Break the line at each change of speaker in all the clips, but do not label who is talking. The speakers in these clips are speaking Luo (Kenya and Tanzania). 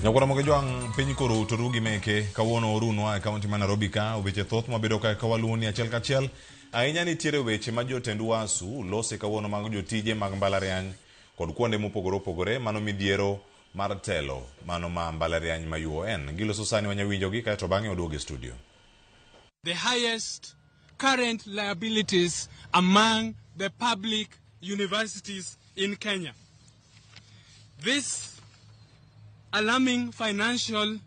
Nyakwara moge jwang' piny koro to rugi meke kawuono orunwa e kaunti ma Nairobi ka weche thoth mabedo ka ka waluwo ni achiel kachiel ahinya nitiere weche ma jotend UASU lose kawuono mag jotije mag mbalariany kod kuonde mopogore opogore mano midhiero mar telo mano ma mbalariany ma UON giloso sani wanya winjogi kaeto bang'e oduogo e studio.
The highest current liabilities among the public universities in Kenya. This alarming financial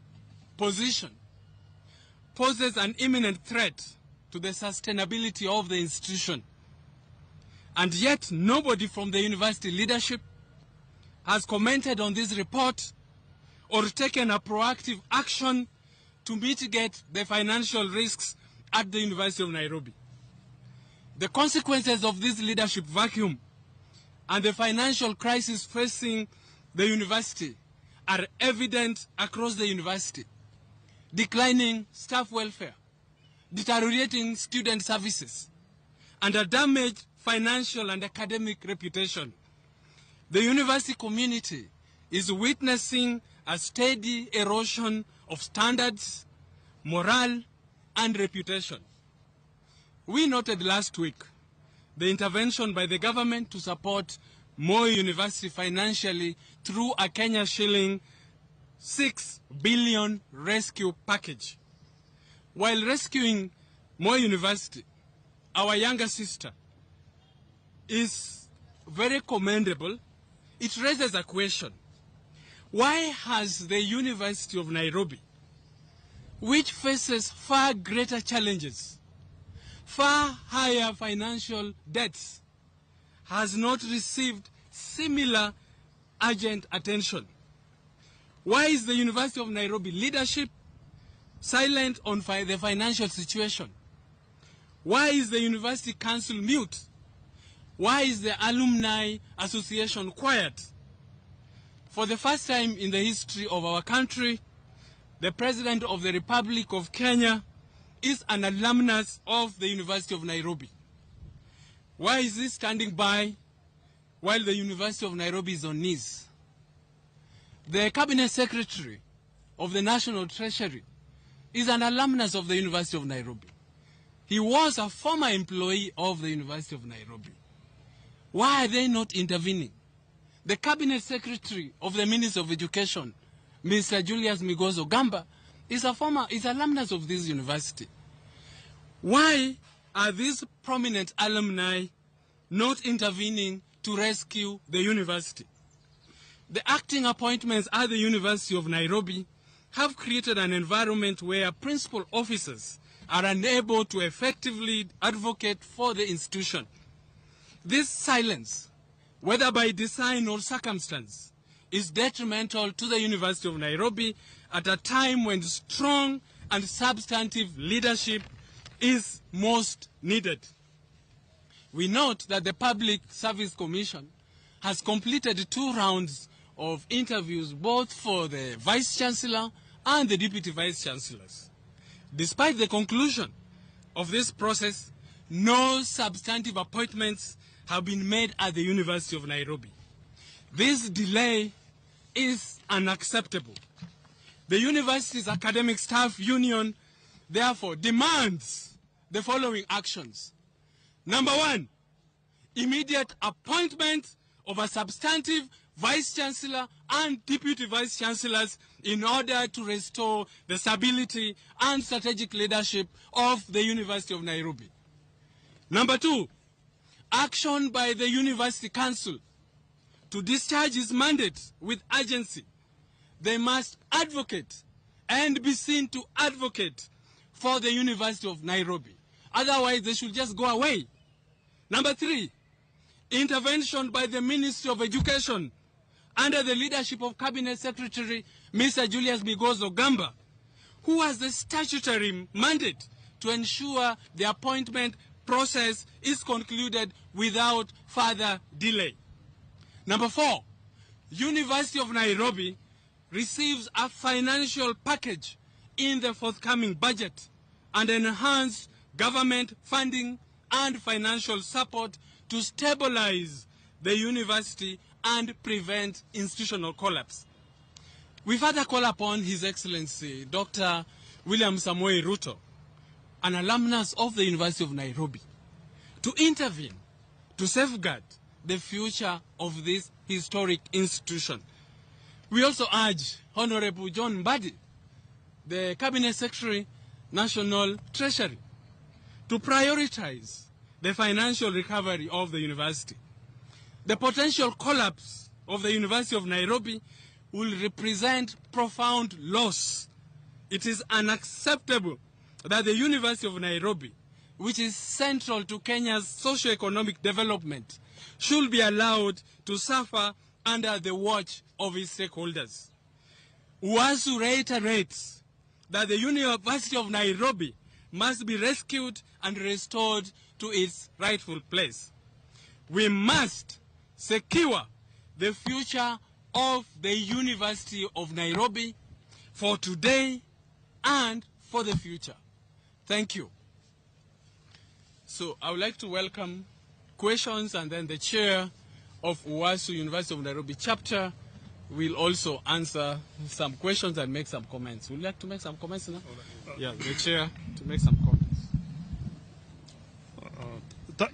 position poses an imminent threat to the sustainability of the institution. And yet nobody from the university leadership has commented on this report or taken a proactive action to mitigate the financial risks at the University of Nairobi. The consequences of this leadership vacuum and the financial crisis facing the university are evident across the university. Declining staff welfare, deteriorating student services, and a damaged financial and academic reputation. The university community is witnessing a steady erosion of standards, morale, and reputation. We noted last week the intervention by the government to support Moi University financially through a Kenya shilling 6 billion rescue package. While rescuing Moi University, our younger sister, is very commendable. It raises a question. Why has the University of Nairobi, which faces far greater challenges, far higher financial debts, has not received similar urgent attention? Why is the University of Nairobi leadership silent on the financial situation? Why is the University Council mute? Why is the Alumni Association quiet? For the first time in the history of our country, the President of the Republic of Kenya is an alumnus of the University of Nairobi. Why is he standing by while the University of Nairobi is on knees? The Cabinet Secretary of the National Treasury is an alumnus of the University of Nairobi. He was a former employee of the University of Nairobi. Why are they not intervening? The Cabinet Secretary of the Ministry of Education, Mr. Julius Migos Ogamba, is alumnus of this university. Why are these prominent alumni not intervening to rescue the university? The acting appointments at the University of Nairobi have created an environment where principal officers are unable to effectively advocate for the institution. This silence, whether by design or circumstance, is detrimental to the University of Nairobi at a time when strong and substantive leadership is most needed. We note that the Public Service Commission has completed 2 rounds of interviews, both for the Vice Chancellor and the Deputy Vice Chancellors. Despite the conclusion of this process, no substantive appointments have been made at the University of Nairobi. This delay is unacceptable. The university's Academic Staff Union therefore demands the following actions. Number 1, immediate appointment of a substantive Vice Chancellor and Deputy Vice Chancellors in order to restore the stability and strategic leadership of the University of Nairobi. Number 2, action by the University Council to discharge its mandate with urgency. They must advocate and be seen to advocate for the University of Nairobi. Otherwise, they should just go away. Number 3, intervention by the Ministry of Education under the leadership of Cabinet Secretary Mr. Julius Migos Ogamba, who has the statutory mandate to ensure the appointment process is concluded without further delay. Number 4, University of Nairobi receives a financial package in the forthcoming budget and enhanced government funding and financial support to stabilize the university and prevent institutional collapse. We further call upon His Excellency Dr. William Samoei Ruto, an alumnus of the University of Nairobi, to intervene to safeguard the future of this historic institution. We also urge Honorable John Mbadi, the Cabinet Secretary, National Treasury, to prioritize the financial recovery of the university. The potential collapse of the University of Nairobi will represent profound loss. It is unacceptable that the University of Nairobi, which is central to Kenya's socio-economic development, should be allowed to suffer under the watch of its stakeholders. UASU reiterates that the University of Nairobi must be rescued and restored to its rightful place. We must secure the future of the University of Nairobi for today and for the future. Thank you. So I would like to welcome questions, and then the chair of UASU University of Nairobi chapter will also answer some questions and make some comments. Would you like to make some comments now? Yeah, the chair to make some comments.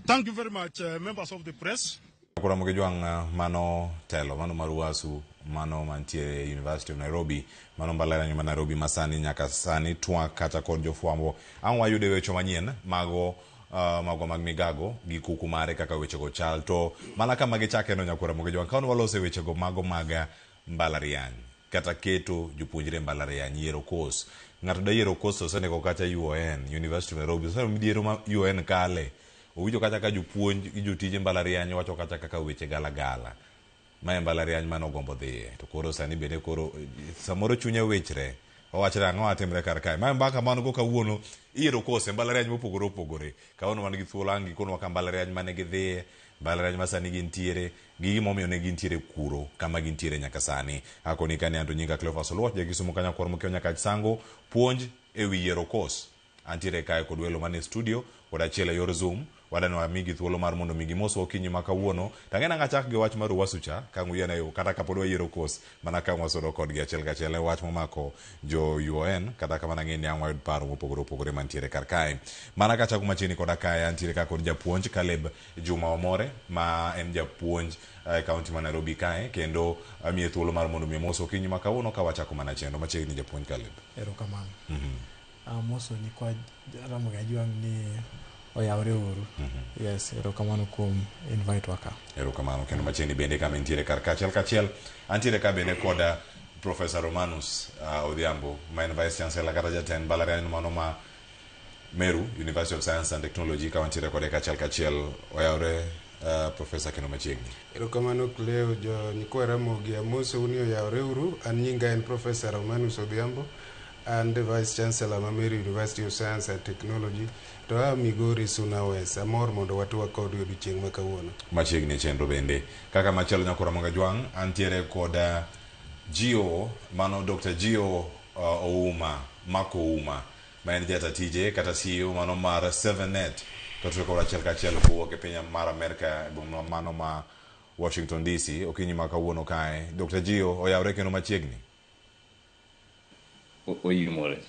Thank you very much, members of the press.
Koro Jwang' mano telo mano mar UASU mano mantiere University of Nairobi mano mbalariany ma Nairobi masani nyaka sani twak kata kod jofwambo ang' wayude weche manyien mago magwa mag migago gi kuku mare kaka wechego chal to mana kama gichake no nyakwara Ramogi Jwang' ka walose wechego mago mag mbalariany kata keto jopuonjre mbalariany yiero course ng'ato da yiero course oseneko kata UoN University of Nairobi oseno midhiero ma UoN kale owinjo kata ka jopuonj gi jotije mbalariany wacho kata kaka weche galagala mae mbalariany mane ogombo dhiye to koro sani bende koro samoro chunye wechre owachre ang'o atimre kar kae mae mbaka man go kawuono iyiero course e mbalariany mopogore opogore kawuono wan gi thuolo ang' gikonwa ka mbalariany mane gidhiye mbalariany ma sani gintiere gi gimomiyo ne gintiere kuro kama gintiere nyaka sani akoni kani anto nyinga Cleophas Oluoch ja Kisumu kanyakwar mokiewo nyaka Sango puonj ewi yiero course antiere kae kod welo mane studio kod achiel e yor Zoom wadani wamigi thuolo mar mondo mi gimoswa okinyi ma kawuono tang'e nang' achak gi wach mar UASU cha ka ang' kata kapod wayiero course mana ka wasodo kodgi achiel kachiel e wach momako jo UoN kata kamano ang'e ni ang' wayud paro mopogore opogore mantiere kar kae mana kachako machiegni koda kae antiere ka kod japuonj Caleb Juma Omore ma en japuonj e kaunti ma Nairobi kae kendo amiye thuolo mar mondo mi omos okinyi ma kawuono ka wachako mana chenro machiegni japuonj Caleb.
Erokamano. Amoso nyikwa Ramogi Ajwang' ni oyawre uru. Yes, erokamano kuom invite wa ka.
Erokamano kendo machiegni bende kama intiere kar kachiel kachiel antiere ka bende kod Professor Romanus Odhiambo ma en Vice Chancellor kata jatend mbalariany mano ma Meru University of Science and Technology ka wantiere kode kachiel kachiel oyawre Professor kendo machiegni.
Erokamano Cleo, jo nyikwa Ramogi amosou ni oyawre uru. An nyinga en Professor Romanus Odhiambo, an the Vice Chancellor ma Meru University of Science and Technology to a Migori Suna West. Amor mondo watwak kodu e odiochieng' ma kawuono.
Machiegni chenro bende kaka machielo nyakora Ramogi Ajwang' antiere kod Gio mano Dr. Gio Ouma Mark Ouma ma en jata tije kata CEO mano mar 7net to kod achiel kachiel kowuok e piny mar Amerka e boma mano ma Washington DC okinyi ma kawuono kae Dr. Gio oyawre kendo machiegni.
Oyimore.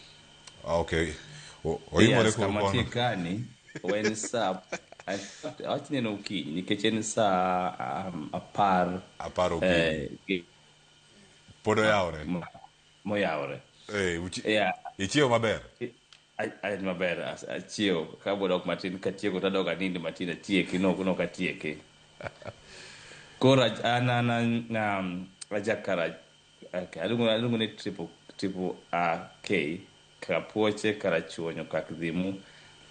Okay. Oyimore
yes, kama tie kani en saa awach ni en okinyi nikech en saa apar
okinyi. Pod oyawre.
Moyawre.
Ichiewo maber?
An maber, achiewo kabodok matin katieko tadok anindi matin atieki nok atieki. Koro an ajakara aluongo ni triple A K Kapuoche Karachuonyo Kakdhimu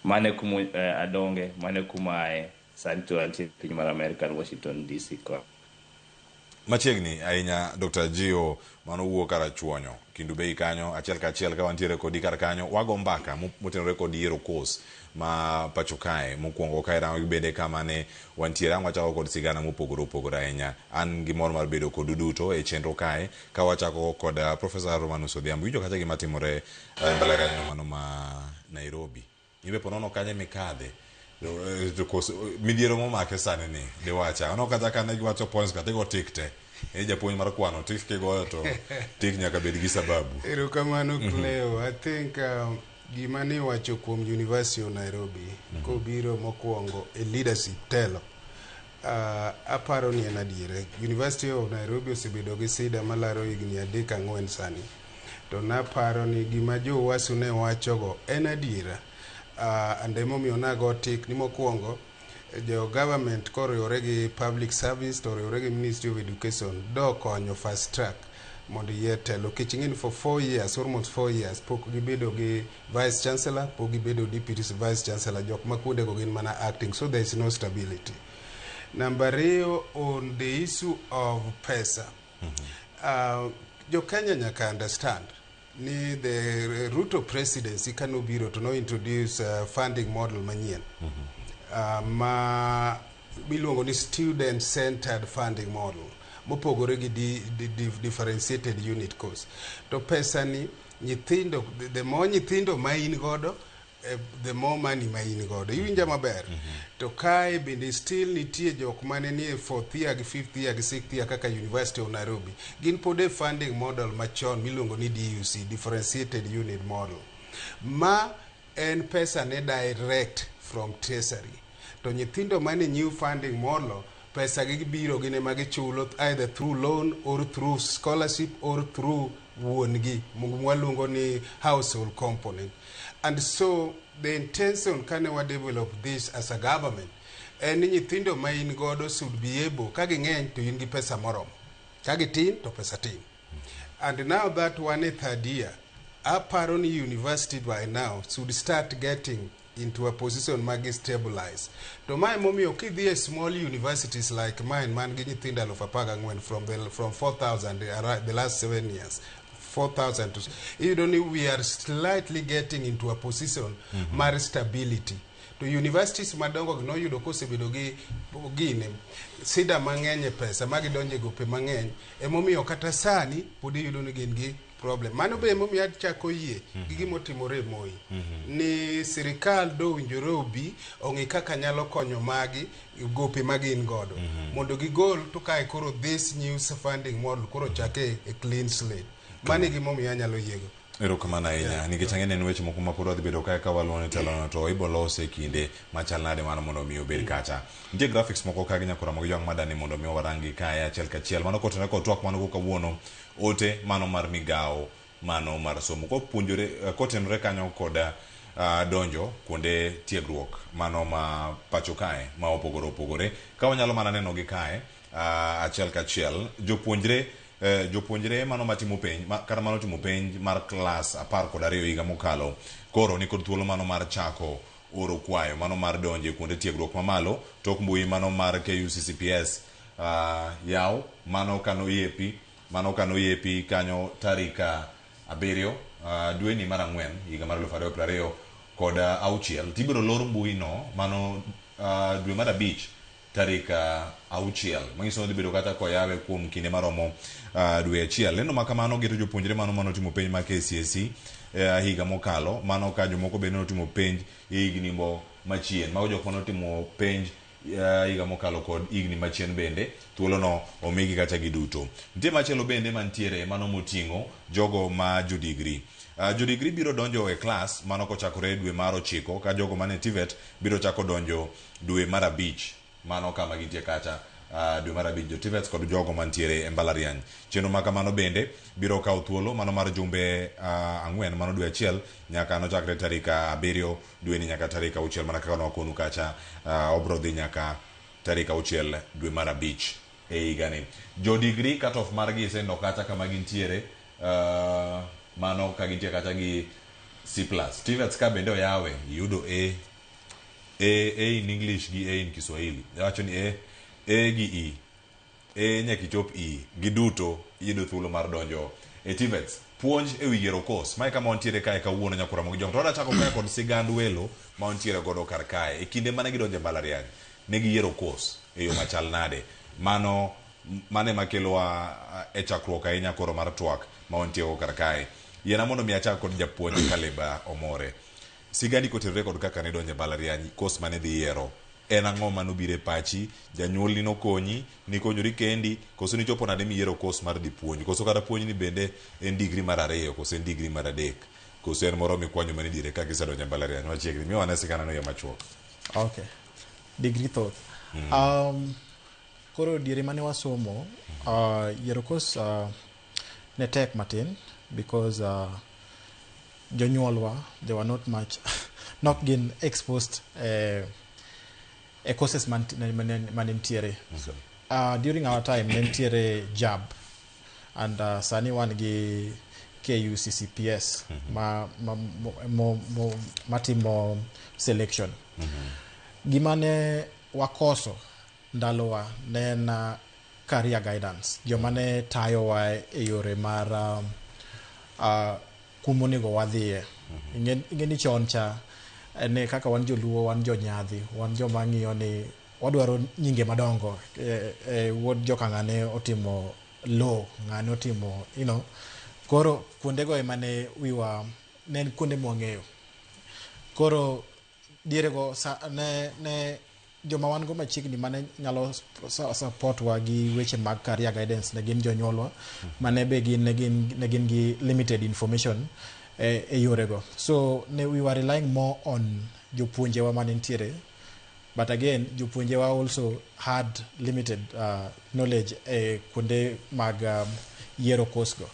mane kuma adonge mane kuma ae sani to antie piny mar Amerika Washington DC ko.
Machiegni ahinya Dr. Gio mano wuok Karachuonyo Kendu Bay kanyo achiel kachiel ka wantiere kodi kar kanyo wago mbaka motenore kod yiero course ma pacho kae mokwongo kae rango bende kama ne wantiere ang' wachako kod sigana mopogore opogore ahinya an gi mor mar bedo kodu duto e chenro kae ka wachako kod Professor Romanus Odhiambo winjo kacha gima timore e mbalariany mano ma Nairobi imbe ponono kanye mikadhe midhiero momake sani ni diwacha ano kata kane giwacho points kata igo tik te E japuonj mar kwano, tik kigoyo to tik nyaka bed gi sababu.
Erokamano Cleo. I think gima niwacho kuom University of Nairobi kobiro mokwongo e leadership telo, aparo ni en adiere. University of Nairobi osebedo gi sida malaro higni 3 4 sani. To naparo ni gima jo UASU ne wachogo en adiera. And emomiyo nago tik ni mokwongo jo government koriwore gi public service to oriwore gi Ministry of Education do konyo fast track mondo yier telo. Nikech ing'e ni for 4 years, almost 4 years, pok gibedo gi vice chancellor, pok gibedo deputy vice chancellor. Jok ma kuondego gin mana acting, so there is no stability. Namba ariyo, on the issue of pesa, jo Kenya nyaka understand ni the Ruto presidency kanobiro to no introduce funding model manyien ma miluongo ni student centered funding model, mopogore gi differentiated unit cost. To pesa ni nyithindo, the more nyithindo ma in godo, the more money ma in godo. Iwinja maber? To kae bende still nitie jok mane nie fourth year gi fifth year gi sixth year kaka University of Nairobi, gin pod e funding model machon miluongo ni DUC, differentiated unit model, ma en pesa ne direct from treasury. To nyithindo mane new funding model, pesa gi biro gin ema gichulo either through loan or through scholarship or through wuon gi mwaluongo ni household component. And so the intention kane wa develop this as a government en ni nyithindo ma in godo should be able, ka ging'eny to in gi pesa moromo, ka gitin to pesa tin. And now that one e third year, aparo ni university by now should start getting into a position ma gi stabilize. To mae momiyo kidhi e small universities like mine man gi nyithindo 14,000 from 4000 the last 7 years, 4000 to iyudo ni we are slightly getting into a position mar stability. To universities madongo gi noyudo kosebedo gi gine sida mang'eny e pesa ma gidonje gope mang'eny. Emomiyo kata sani pod iyudo ni gin gi problem. Mano be emomiyo achako yie gi gimotimore e Moi ni sirikal dowinjore obi ong'i kaka nyalo konyo magi gope ma gin godo mondo gigol. To kae koro this new funding model koro chake e clean slate. Mano e gimomiyo anyalo yiego.
Erokamano ahinya, nikech ang'e ni en weche moko ma pod wadhi bedo kae ka waluwo ni telono to ibo lose e kinde machal nade mano mondo mi obed kacha. Nitie graphics moko ka gi nyakora mag jwang' madani mondo mi warangi kae achiel kachiel. Mano kotenore kod twak mano go kawuono, ote mano mar migawo mano mar somo kopuonjore kotenore kanyo kod donjo kuonde tiegruok mano ma pacho kae ma opogore opogore ka wanyalo mana neno gi kae achiel kachiel. Jopuonjre mano matimo penj ma, kata mano timo penj mar klas 12 higa mokalo koro nikod thuolo mano mar chako oro kwayo mano mar donjo e kuonde tiegruok mamalo tok mbui mano mar KUCCPS yaw mano kano yepi kanyo tarik 7 dweni mar 4 higa mar 2026. Tibiro lor mbui no mano dwe mar 5 tarik 6, manyiso ni odhi bedo kata koyawe kuom kinde maromo dwe achiel. Lendo ma kamano geto jopuonjre mano manotimo penj mar KCSE higa mokalo, mano ka jomoko bende notimo penj higni mo machien. Mago jok manotimo penj higa mokalo kod higni machien bende thuolono omigi kacha giduto. Nitie machielo bende mantiere mano moting'o jogo ma jodigri. Jodigri biro donjo e klas mano kochakore dwe mar 9, ka jogo mane TVET biro chako donjo dwe mar 5, mano kama gintie kacha dwe mar 5, jo TVET kod jogo mantiere e mbalariany. Chenro ma kamano bende biro kawo thuolo mano mar jumbe 4, mano dwe achiel nyaka nochakre tarik 7 dweni nyaka tarik 6, mana kaka nwakonu kacha, obro dhi nyaka tarik 6 dwe mar 5 e higani. Jo digri cut off margi isendo kacha kama gintiere, mano ka gintie kacha gi C+. TVETs ka bende oyawe iyudo A, A, A in English gi A in Kiswahili. Awacho ni A, A gi E. A nyaka ichop E. Giduto iyudo thuolo mar donjo e TVETs. Puonj e wi yiero course. Mae kama wantiere kae kawuono, nyakora mag jong. To wadwa chako kae kod sigand welo ma wantiere godo kar kae. E kinde mane gidonjo e mbalariany, ne giyiero course e yo machal nade. Mano mano ema kelowa e chakruok ahinya koro mar twak ma wantie go kar kae. Yiena mondo mi achak kod japuonj Caleb Omore. Sigandi kotenore kod kaka nidonjo e mbalariany, course mane idhi yiero. En ang'o manobiro e pachi? Janyuolni nokonyi, nikonyori kendi, koso nichopo nade miyiero course mar dhi puonj? Koso kata puonj ni bende en degree mar ariyo, koso en degree mar adek? Koso en moro mikwanyo mana e diere ka kisedonjo e mbalariany machiegni? Miwa ane sigana no e yo machuok.
Okay. Degree thoth. Koro diere mane wasomo, yiero course ne tek matin because jonyuolwa, they were not much, not gin exposed e courses mane nitiere. So, during our time ne nitiere JAB and sani wan gi KUCCPS ma, mo, mo, matimo selection. Gima ne wakoso ndalowa ne en career guidance, joma ne tayowa e yore mar kumonego wadhiye. Ing'e ni chon cha ne kaka wan joluo, wan jonyadhi, wan joma ng'iyo ni wadwaro nyinge madongo. Wuod joka ng'ane otimo law, ng'ane otimo. Koro kuondego ema ne wiwa ne en kuonde mwang'eyo. Koro dierego sa, ne joma wan go machiegni mane nyalo support wa gi weche mag career guidance ne gin jonyuolwa mane be gin ne gin gi limited information e yorego. So ne we were relying more on jopuonjewa mane nitiere, but again jopuonjewa also had limited knowledge e kuonde mag yiero course go.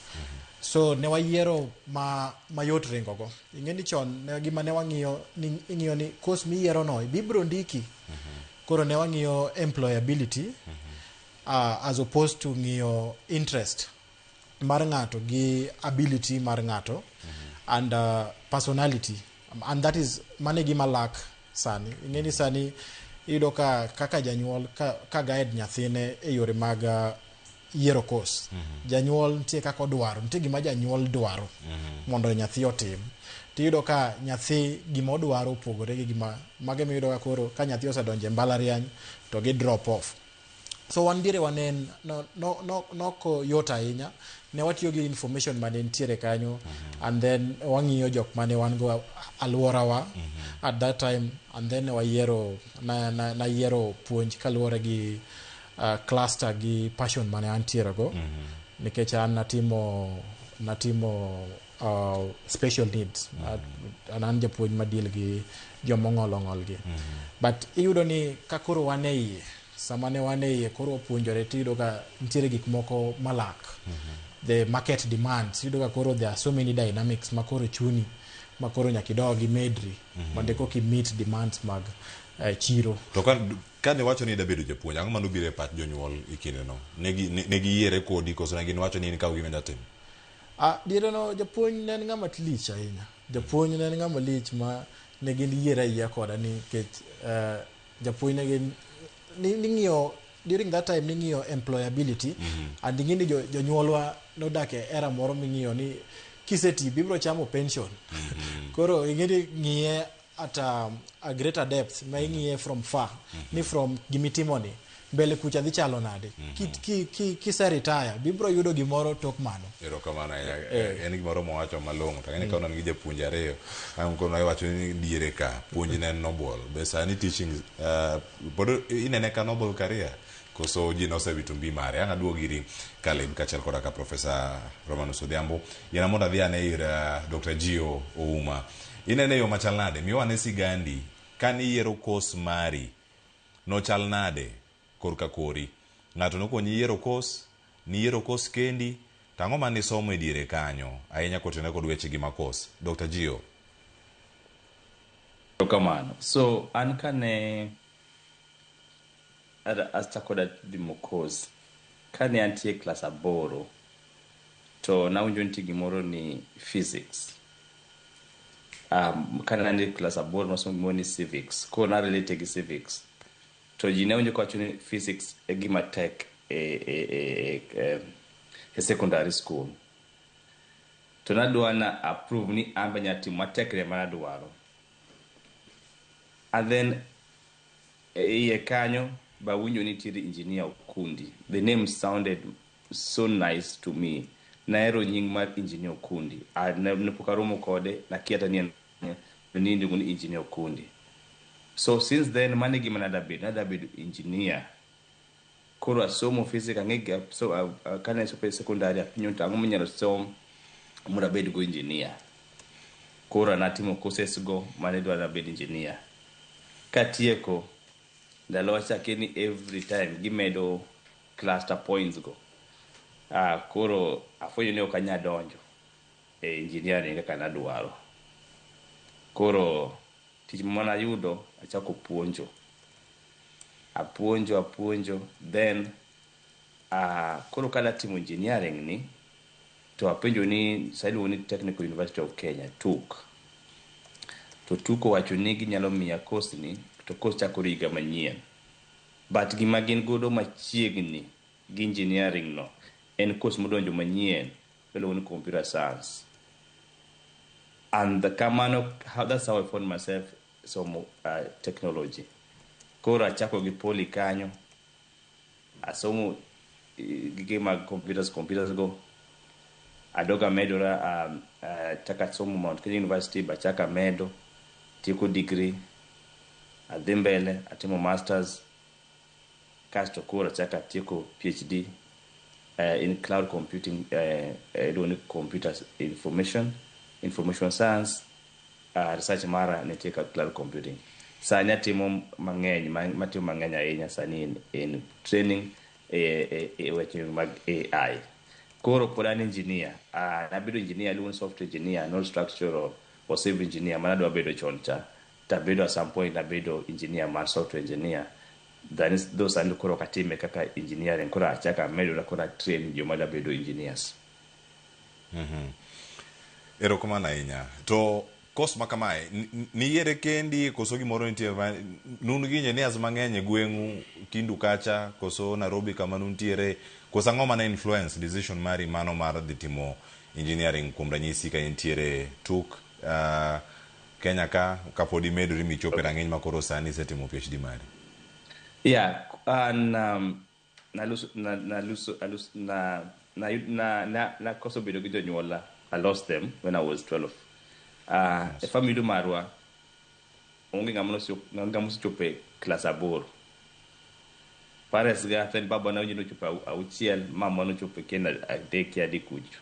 So ne wayiero ma mayot ringo go. Ing'e ni chon ne gima ne wang'iyo ni ing'iyo ni course miyiero no bibiro ndiki. Koro ne wang'iyo employability as opposed to ng'iyo interest mar ng'ato gi ability mar ng'ato and personality, and that is mane gima lack sani. Ing'e ni sani iyudo ka kaka janyuol ka guide nyathine e yore mag yiero course, janyuol nitie kaka odwaro, nitie gima janyuol dwaro mondo nyathi otim, tiyudo ka nyathi gima odwaro opogore gi gima mage miyudo ka koro ka nyathi osedonjo e mbalariany to gi drop off. So wan diere wanen no, noko yot ahinya. Ne watiyo gi information mane nitiere kanyo and then wang'iyo jok mane wan go alworawa at that time, and then wayiero na, nayiero puonj kaluwore gi cluster gi passion mane antiere go, nikech an natimo special needs. An japuonj ma deal gi jomong'ol ong'ol gi, but iyudo ni ka koro wan e iye, sama ne wan e iye koro wapuonjore, tiyudo ka nitiere gik moko malak the market demands. Iyudo ka koro there are so many dynamics ma koro chuni ma koro nyaka idog imedri mondo ekoka i meet demands mag chiro.
To ka ne wacho ni ida bedo japuonj, ang'o manobiro e pach jonyuol e kindeno? Ne giyiere kodi koso ne gin wacho ni in kaw gima ida timo?
Ah, diere no japuonj ne en ng'ama lich ahinya. Japuonj ne en ng'ama lich ma ne gin yiere ayia koda nikech japuonj ne gin ning'iyo during that time ning'iyo employability and ing'e ni jonyuolwa nodak e era moro ming'iyo ni kiseti bibiro chamo pension. Koro ing'e ni ng'iye at a greater depth ma ing'iye from far ni from gimitimoni mbele kucha dhi chalo nade kise retire bibiro yudo gimoro tok mano.
Erokamano ahinya. En gimoro mowacho malong'o. To ang'e ni ka wan gi japuonj ariyo, ang' kono iwacho ni diere ka puonj ne en noble. Be sani teaching pod inene ka noble career? Koso ji nosewito mbi mare? Ang' aduog iri Caleb kaachiel koda ka Professor Romanus Odhiambo. Yiena mondo adhi ane ir Dr. Gio Ouma. Inene e yo machal nade? Miwa ane sigandi. Kane iyiero course mari, nochal nade korka kori? Ng'ato nokonyi yiero course, niyiero course kendi, to ang'o mane isomo e diere kanyo ahinya kotenore kod weche gi mag course? Dr. Gio.
Erokamano. So an kane achako da timo course, kane antie klas 8 to nawinjo nitie gimoro ni physics. Kane an e klas 8 nasomo gimoro ni civics, koro na relate gi civics. To ji ne winjo kawacho ni physics e gima tek e secondary school. To nadwa na approve ni an be anyalo timo matek ne manadwaro. And then e iye kanyo bawinjo ni nitiere Engineer Okundi. The name sounded so nice to me. Nahero nying mar Engineer Okundi. Ne pok aromo kode, nakia kata ni en ni iluongo ni Engineer Okundi. So since then, mano e gima nada bedo, nada bedo engineer. Koro asomo physics, ang'e so kane asomo e secondary apenjo to ang'o minyalo som mondo abed go engineer. Koro natimo courses go mane dwaro abed engineer. Katieko, ndalo wachake ni every time gimedo cluster points go. Koro afwenyo ni ok anyal donjo e engineering kaka nadwaro. Koro tich manayudo achako puonjo. Apuonjo, apuonjo, then koro kada timo engineering ni to apenjo ni sa iluongo ni Technical University of Kenya, TUK. To TUK owacho ni ginyalo miya course ni to course chakore higa manyien. But gima gin godo machiegni gi engineering no en course modonjo manyien iluongo ni computer science. And kamano, that's how I found myself somo technology. Koro achako gi poly kanyo, asomo gige mag computers go. Adog amedora, chako asomo Mount Kenya University, bachako amedo, tieko degree, adhi mbele, atimo masters, kasto koro achako atieko PhD in cloud computing, iluongo ni computer information science. Research mara nitie ka cloud computing. Sani atimo mang'eny, matimo mang'eny ahinya sani in training e weche mag AI. Koro pod an engineer. Nabedo engineer, iluongo ni software engineer, not structural or civil engineer, mana adwa bedo chon cha. Tabedo at some point nabedo engineer mar software engineer. Then though sani koro ok atime kaka engineering, koro achako amedora koro atrain joma dwa bedo engineers.
Erokamano ahinya. To course ma kamae, niyiere kendi koso gimoro nitie nun gi engineers mang'eny e gweng'u Kindu kacha koso Nairobi kama nuntiere koso ang'o mane influence decision mari mano mar dhi timo engineering kuom ranyisi ka intiere TUK Kenya ka kapod imedori michopo e rang'iny ma koro sani isetimo PhD mari?
Yeah, an naluso na naluso alus na na na na nakoso bedo gi jonyuola. I lost them when I was 12. E family marwa onge ng'ama osechopo e klas 8. Parents ga then baba na nochopo 6, mama nochopo kenda 3 kia adek kucho.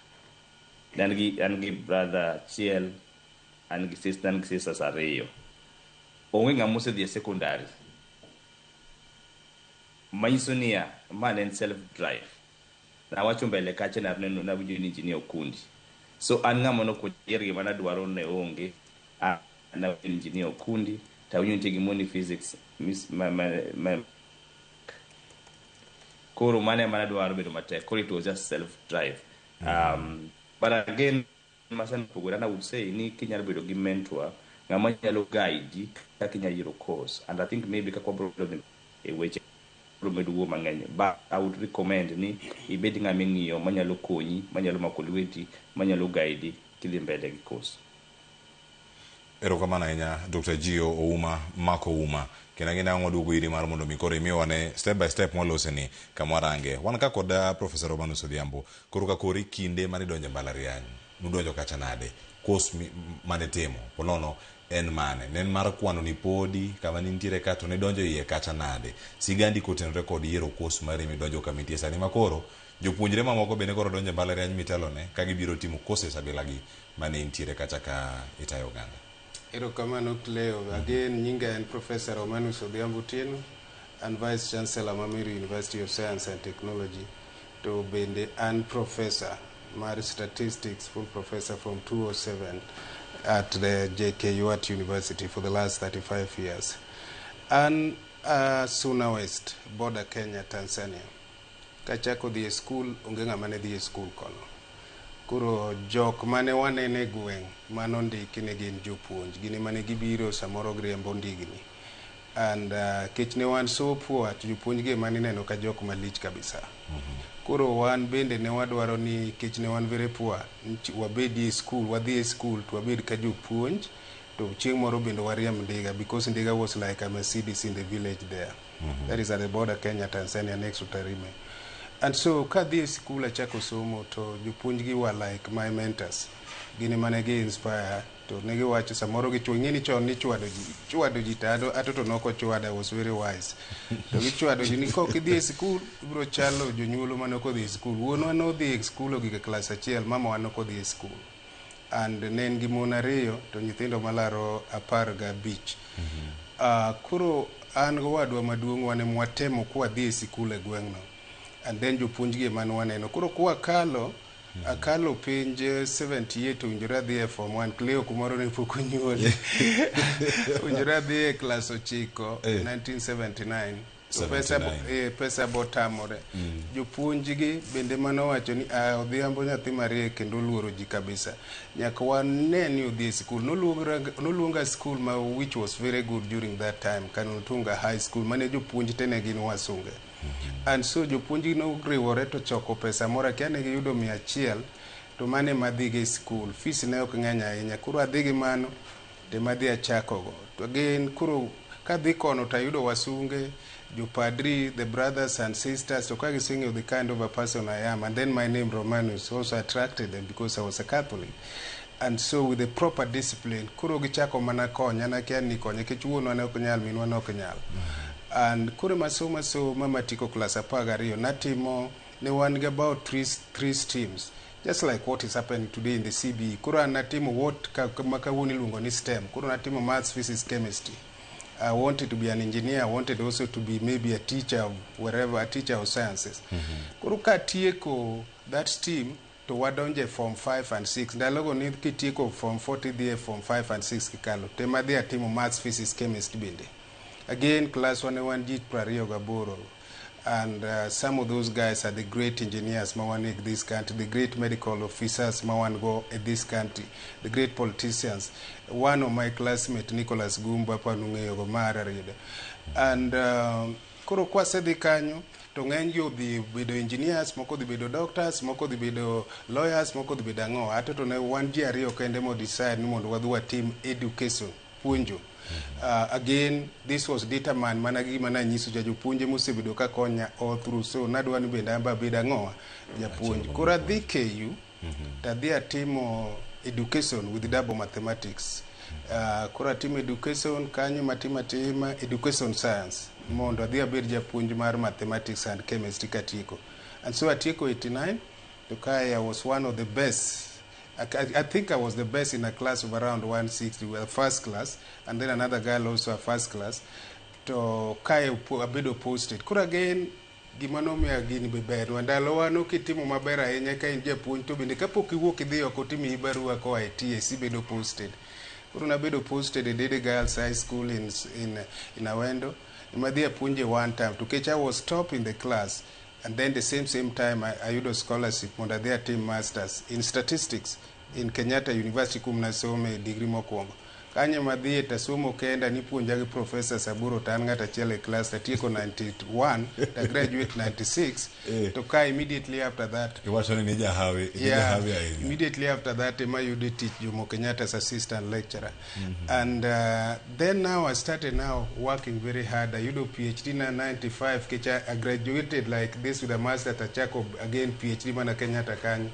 An gi brother achiel, an gi sister, an gi sisters 2. Onge ng'ama osedhi e secondary. Manyiso niya, ma ne en self drive. Nawacho mbele kacha naneno nawinjo ni engineer Okundi. So an ng'ama nok oyier gima nadwaro ne onge. Nawinjo ni engineer Okundi, tawinjo nitie gimoro ni physics mis, ma, ma, ma, koro mano ema nadwaro bedo matek. Koro it was just self drive. But again, masani opogore, and I would say ni kinyalo bedo gi mentor, ng'ama nyalo guide kaka inyalo yiero course. And I think maybe kaka wabro dhi e weche bro medo wuo mang'eny. But I would recommend ni ibed ng'ama ing'iyo manyalo konyi, manyalo mako lweti, manyalo guide kidhi mbele gi course.
Erokamano ahinya Dr. Gio Ouma Mako Ouma. Kendo ang'e ni waduogo iri mar mondo mi koro imiwa ne step by step mwaloseni kama warange. Wan ka kod Professor Romanus Odhiambo. Koro ka kori kinde mane idonjo e mbalariany, nudonjo kacha nade? Course mane timo? Ponono en mane? Ne en mar kwano ni podi kama nintiere ka to nidonjo iye kacha nade? Sigandi kotenore kod yiero course mari midonjo kama intie sani makoro jopuonjre mamoko bende koro donjo e mbalariany mitelone ka gibiro timo courses abilagi mane intiere kacha ka itayo oganda.
Erokamano Cleo. Again, nyinga en Professor Romanus Odhiambo Otieno, an Vice Chancellor ma Meru University of Science and Technology. To bende an professor mar statistics, full professor from 2007 at the JKUAT University for the last 35 years. An Suna West, border Kenya, Tanzania. Kachako dhi e school, onge ng'ama ne dhi e school kono. Koro jok mane wanene e gweng' manondiki ne gin jopuonj, gin ema ne gibiro samoro giriembo ndigni. And kech ne wan so poor to jopuonj gi ema nineno ka jok malich kabisa. Koro wan bende ne wadwaro ni kech ne wan very poor, wabedi e school, wadhi e school to wabed ka jopuonj to chieng' moro bende wariemb ndiga because ndiga was like a Mercedes in the village there. That is at the border Kenya, Tanzania, next to Tarime. And so kadhi e sikul achako somo to jopuonj gi were like my mentors. Gin ema ne gi inspire to ne giwacho samoro gichwo ing'e ni chon nichwado ji ichwado ji to ato to nok ochwada I was very wise. To gichwado ji ni kok idhi e sikul ibiro chalo jonyuolu mane ok odhi e sikul. Wuonwa nodhi e sikul ogik e klas achiel, mamawa nok odhi e sikul. And ne en gi mon ariyo to nyithindo malaro 15. Koro an gowadwa maduong' wan ema watemo kwadhi e sikul e gweng'no. And then jopuonj gi ema ne waneno. Koro kwakalo akalo penj 78 owinjore adhi e form 1 Cleo kumoro ne pok onyuoli owinjore adhi e klas 9 1979 to pesa,
79.
Pesa botamore jopuonj gi bende manowacho ni "Ah, Odhiambo nyathi mariek kendo oluoro ji kabisa nyaka wane ni odhi e sikul noluonga school ma which was very good during that time Kanutunga High School mane jopuonj te ne gin wasunge and so jopuonj gi noriwore to choko pesa moro akia ne giyudo 100 to mano ema adhigo e sikul fees ne ok ng'eny ahinya koro adhi gi mano to ema adhi achakogo to again koro kadhi kono to ayudo wasunge jopadri the brothers and sisters to ka giseng'eyo the kind of a person I am and then my name Romanus also attracted them because I was a Catholic and so with the proper discipline koro gichako mana konya nakia ni konya nikech wuonwa ne ok nyal minwa ne ok nyal and koro masomo asoma matieko klas 12 natimo ne wan gi about three streams just like what is happening today in the CBE koro an natimo what ma kawuono iluongo ni STEM koro natimo maths physics chemistry I wanted to be an engineer I wanted also to be maybe a teacher of wherever a teacher of sciences koro katieko that stream to wadonjo e form 5 and 6 ndalogo ni kitieko form 4 tidhi e form 5 and 6 kikalo tema adhi atimo maths physics chemistry bende again class wane wan ji 28 and some of those guys are the great engineers ma wan in this country the great medical officers ma wan go in this country the great politicians one of my classmates Nicholas Gumbo apani ung'eyogo mar Rarieda and koro kwasedhi kanyo to ng'eny gi odhi bedo engineers moko odhi bedo doctors moko odhi bedo lawyers moko odhi bedo ang'o ato to ne wan ji ariyo kende mo decide ni mondo wadhi watim education puonjo again this was determined mana gi gima nanyiso ja jopuonje mosebedo ka konya all through so nadwa ni bende an be abed ang'owa japuonj koro adhi KU to adhi atimo education with double mathematics koro atimo education kanyo matimo atima education science mondo adhi abed japuonj mar mathematics and chemistry katieko and so atieko 89 to kae I was one of the best I think I was the best in a class of around 160, well, first class, and then another girl also a first class. To kae abedo posted. Koro again, gima nomiyo gini be bernwa ndalowa no kitimo maber ahinya ka in japuonj to bende kapok iwuok idhi oko timiyi barua koa e TSC bedo posted. Koro nabedo posted e Dede Girls High School in Awendo. Ema adhi apuonje one time to kech I was top in the class and then the same time ayudo scholarship mondo adhi atim masters in statistics in Kenyatta University kuma nasome degree mokwongo. Kanyo ema adhiye tasomo kenda nipuonja gi professors aboro to an ng'at achiel e class tatieko 91 to graduate 96 to ka immediately after that
iwacho ni ni jahawi
yeah,
jahawi ahinya
immediately after that ema ayudo tich Jomo Kenyatta as assistant lecturer and then now I started now working very hard ayudo PhD na 95 kech I graduated like this with a master tachako again PhD mana Kenyatta kanyo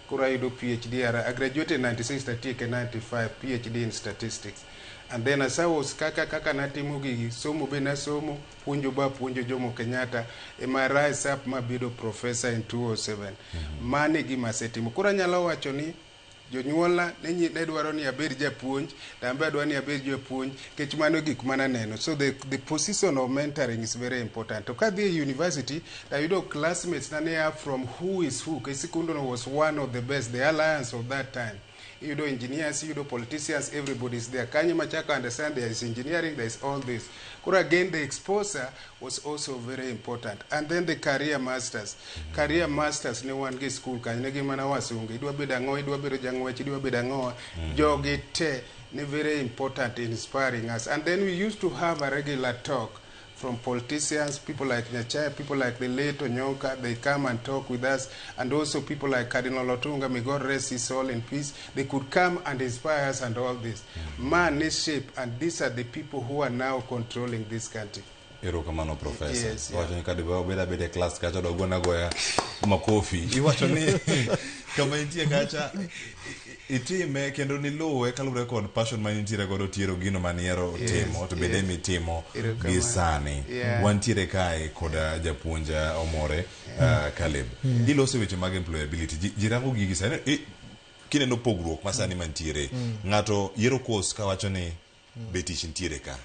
koro ayudo PhD I graduated 96 tatieke 95 PhD in statistics and then as I was kaka natimo gigi somo be nasomo puonjo ba puonjo Jomo Kenyatta ema rise up mabedo professor in 2007 mano e gima asetimo koro anyalo wacho ni jonyuolna ne dwaro ni abed japuonj to an be adwaro ni abed japuonj nikech mano e gik mananeno so the position of mentoring is very important to kadhi e university to ayudo classmates na ne a from who is who nikech sikundono was one of the best the alliance of that time iyudo engineers iyudo politicians everybody is there kanyo machako understand there is engineering there is all this koro again the exposure was also very important and then the career masters career masters ne wan gi school kanyo ne gin mana wasunge idwa bedo ang'o idwa bedo jang'wech idwa bedo ang'owa jogi te ne very important in inspiring us and then we used to have a regular talk from politicians, people like Nyachae, people like the late Onyonka, they come and talk with us, and also people like Cardinal Otunga, may God rest his soul in peace, they could come and inspire us and all this. Man is shape, and these are the people who are now controlling this country.
Erokamano profesa.
Yes, yeah.
Wacho ni kadibe obed abeda e klas kacha dogona agoya makofi. Iwacho ni kama intie kacha itime kendo niluwe kaluwore kod passion ma intiere godo tiero gino manihero
Yes,
timo to bende
yes.
mitimo
Erokamano.
gi sani.
Yeah.
Wantiere kae kod japuonj Omore Caleb. Iloso weche mag employability. Ji rango gigi sani kineno pogruok ma sani mantiere. Ng'ato yiero course kawacho ni be tich nitiere ka.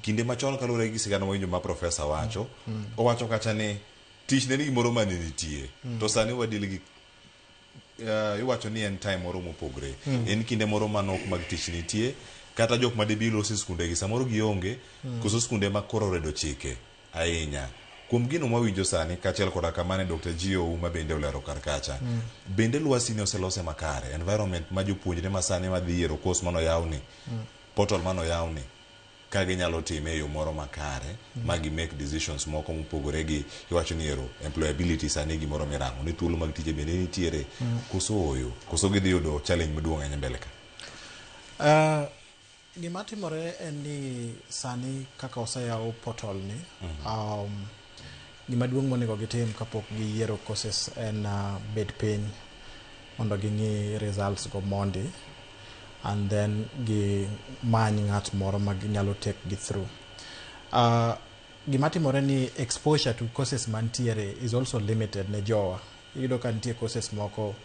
Kinde machon kaluwore gi sigana mawinjo ma profesa wacho, owacho kacha ni tich ne ni gimoro mane nitie. To sani wadil gi iwacho ni en time moro mopogre. En kinde moro manok mag tich nitie, kata jok ma debi loso e skunde gi samoro gionge, koso skunde ma koro oredo chike ahinya. Kuom gino mwawinjo sani kaachiel koda kamane Dr. Gio Ouma bende olero kar kacha. Bende lwasi ni oselose makare, environment ma jopuonjre ma sani madhi yiero course manoyawni, portal manoyawni, ka ginyalo time e yo moro makare ma gi make decisions moko mopogore gi iwacho ni ero employability sani gimoro mirango ni thuolo mag tije bende nitiere koso ooyo koso gidhi yudo challenge maduong' ahinya mbele ka.
Gima timore en ni sani kaka oseyaw portal ni, gima duong' monego gitim kapok giyiero courses en bet piny mondo ging'i results go mondi and then gimany ng'at moro ma ginyalo take gi through. Gima timore ni exposure to courses mantiere is also limited ne jowa. Iyudo ka nitie courses moko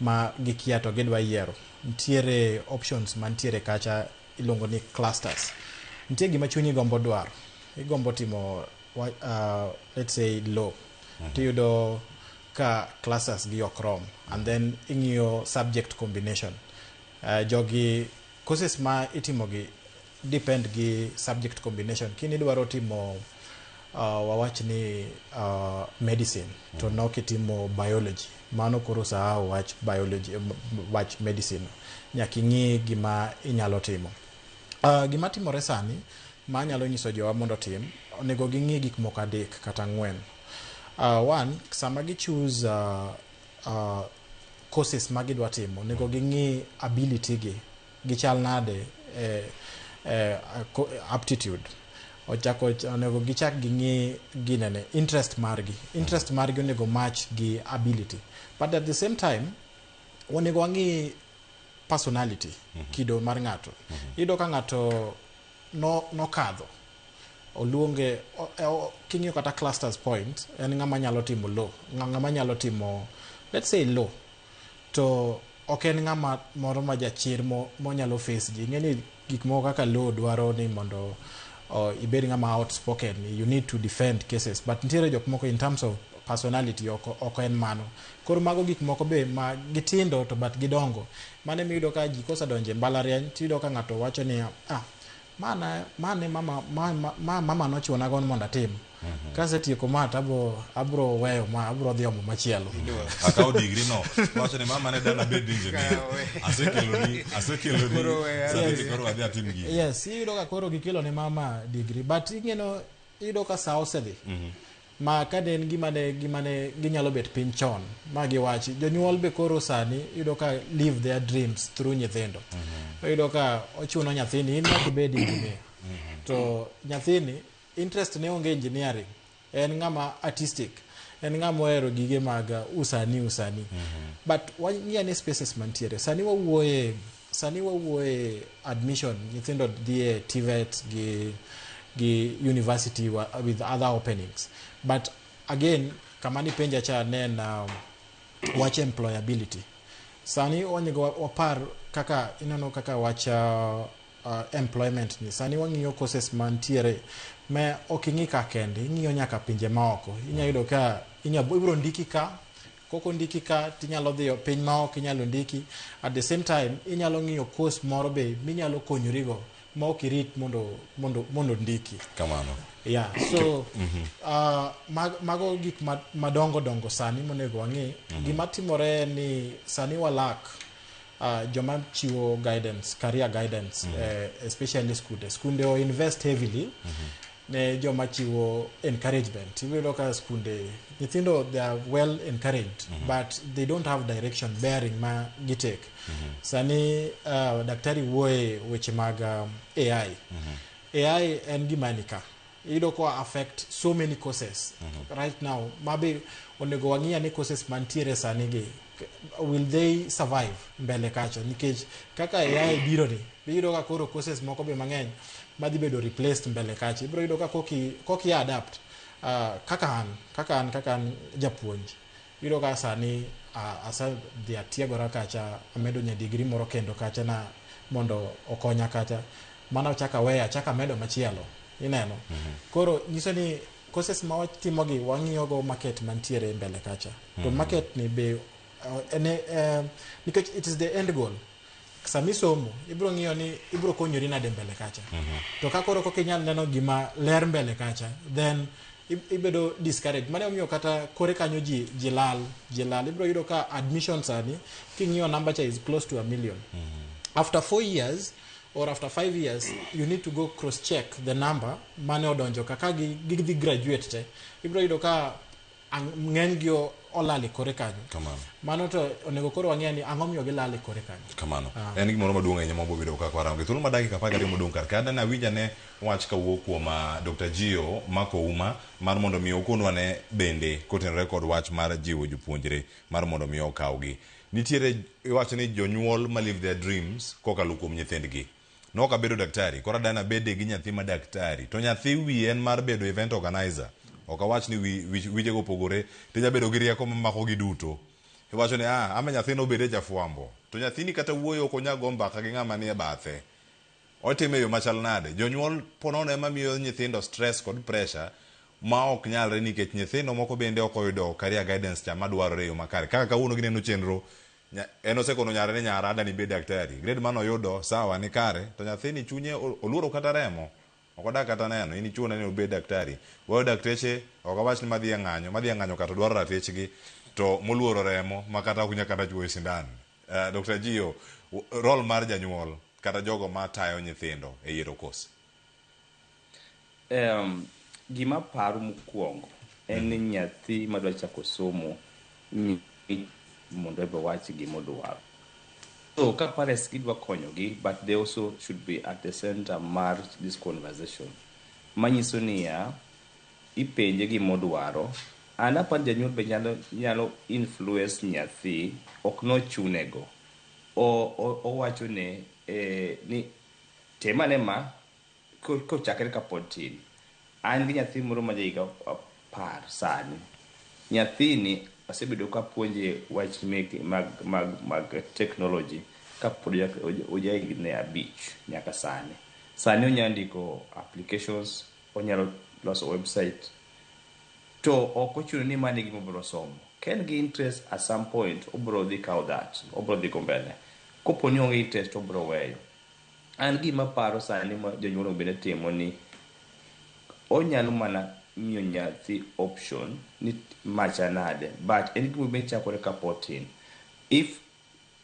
ma gikia to gidwa yiero. Nitiere options mantiere kacha iluongo ni clusters. Nitie gima chunyi gombo dwaro. Igombo timo let's say law. Tiyudo ka clusters gi ok rom and then ing'iyo subject combination. Jogi courses ma itimo gi depend gi subject combination. Kini idwaro timo wawach ni medicine to nok itimo biology, mano koro sahau wach biology, wach medicine. Nyaka ing'i gima inyalo timo. Gima timore sani ma anyalo nyiso jowa mondo otim, onego ging'i gik moko adek kata ang'wen. One, sama gi choose courses ma gidwa timo, onego ging'i ability gi, gichal nade aptitude. Ochako onego gichak ging'i ginene interest margi. Interest margi onego match gi ability. But at the same time, onego wang'i personality, kido mar ng'ato. Iyudo ka ng'ato nokadho oluonge king'iyo kata clusters point, en ng'ama nyalo timo law, ng'ama nyalo timo let's say law, to ok en ng'ama moro ma jachir monyalo face ji. Ing'e ni gik moko kaka law dwaro ni mondo ibed ng'ama outspoken, you need to defend cases, but nitiere jok moko in terms of personality ok en mano. Koro mago gik moko be ma gitindo to but gidongo. Mano emiyudo ka ji kosedonjo e mbalariany tiyudo ka ng'ato wacho niya, mana mane mama mama nochuona go mondo atim. Kasetieko ma to abro weyo ma abro dhi omo machielo.
Akawo degree no wacho ni mama ne dana bed engineer, asekeloni
Koro weya.
sani koro adhi atim gini.
Yes, iyudo ka koro gikelo ne mama degree, but ing'eno iyudo ka sa osedhi. Ma ka ne en gima ne ginyalo bet piny chon ma giwachi. Jonyuol be koro sani iyudo ka live their dreams through nyithindo. Iyudo ka ochuno nyathini in nyaka ibed engineer. To nyathini interest ne onge engineering. En ng'ama artistic. En ng'ama ohero gige mag usani. But wang'i ane spaces mantiere. Sani wawuoye admission, nyithindo dhi e TVET gi university with other openings. But again, kama nipenja cha ne en wach employability. Sani onego wapar kaka ineno kaka wach employment ni. Sani wang'iyo courses mantiere ma ok ing'i ka kende, ing'iyo nyaka pinje maoko. Inya yudo ka ibiro ndiki ka, kok ondiki ka tinyalo dhiyo piny maoko inyalo ndiki. At the same time, inyalo ng'iyo course moro be minyalo konyorigo ma ok irit mondo ndiki.
Kamano.
Yeah, so mago gik madongo dongo sani monego wang'i. Gima timore en ni sani walak joma chiwo guidance, career guidance, especially skunde. Skunde o invest heavily ne joma chiwo encouragement. Iyudo ka skunde nyithindo, they are well encouraged, but they don't have direction bearing ma gitake. Sani daktari wuoye weche mag AI. AI en gima ni ka. Iyudo ka affect so many courses right now. Mabe onego wang'i ane courses mantiere sani gi, will they survive mbele kacha? Nikech kaka AI biro ni, iyudo ka koro courses moko be mang'eny madhi bedo replaced mbele kacha. Ibiro yudo ka koki adapt, kaka an japuonj, iyudo ka sani asedhi atiegora kacha, amedo nya degree moro kendo kacha na mondo okonya kacha, mano achako aweyo, achako amedo machielo, ineno. Koro nyiso ni courses ma watimogi, wang'iyo go market mantiere mbele kacha to market ni be ene, nikech it is the end goal. Sami somo, ibiro ng'iyo ni ibiro konyori nade mbele kacha. To ka koro kok inyal neno gima ler mbele kacha, then ibedo discouraged. Mano emomiyo kata kore kanyo ji lal, ji lal. Ibiro yudo ka admission sani, king'iyo number cha, is close to a million. After 4 years or after 5 years, you need to go cross check the number mane odonjo ka gidhi graduate te. Ibiro yudo ka ng'eny gi olal e kore kanyo.
Kamano.
Mano to onego koro wang'e ni ang'o miyo gilal e kore kanyo.
Kamano. En gimoro maduong' ahinya ma wabobedo kaka warango. E thuolo ma dakika 12 modong' kar ka, dane awinj ane wach kawuok kuom Dr. Gio Mako Uma mar mondo mi okonwa ne bende kotenore kod wach mar jiwo jopuonjre mar mondo mi okawgi. Nitiere iwacho ni jonyuol ma live their dreams kokalo kuom nyithindgi. Nok abedo daktari, koro adana abede gi nyathi ma daktari. To nyathi wiye en mar bedo event organizer. Ok awach ni wichego opogore, tinya bedo gi rieko mamako gi duto. Iwacho ni ama nyathino obede jafwambo. To nyathini kata wuoyo ok onyal go mbaka gi ng'ama nie bathe. Otime e yo machal nade? Jonyuol ponono ema miyo nyithindo stress kod pressure ma ok nyalre, nikech nyithindo moko bende ok oyudo career guidance cha madwarore e yo makare. Kaka kawuono gineno chenro, en osekono nyare ni nyara adani bed daktari. Grade manoyudo sawa ni kare, to nyathini chunye oluoro kata remo. Ok odak kata neno, in ichune ni obed daktari. Weyo dakteche, ok awach ni madhi e ng'anyo, madhi e ng'anyo kata dwaro ratichgi, to moluoro remo ma kata ok nyal kata chuoyo sindan. Dr. Gio, role mar janyuol kata jogo matayo nyithindo e yiero course.
Gima paro mokwongo en ni nyathi madwa chako somo mondo ebe owach gimodwaro. So ka parents gidwa konyogi, but they also should be at the center mar this conversation. Manyiso niya, ipenje gimodwaro. An aparo janyuol be nyalo influence nyathi, ok nochunego. Owacho ne ni tem ane ma kochakre kapod tin. An gi nyathi moro ma jahiga 10 sani. Nyathini asebedo kapuonje wach mek mag technology kapod oja higni 5 nyaka sani. Sani onyalo ndiko applications, onyalo loso website. To ok ochuno ni mano e gima obiro somo. Ka en gi interest at some point, obiro dhi kawo that, obiro dhi go mbele. Kopo ni onge interest, obiro weyo. An gima paro sani ma jonyuol bende timo ni onyalo mana miyo nyathi option ni macha nade, but en gima be chakore kapod tin. If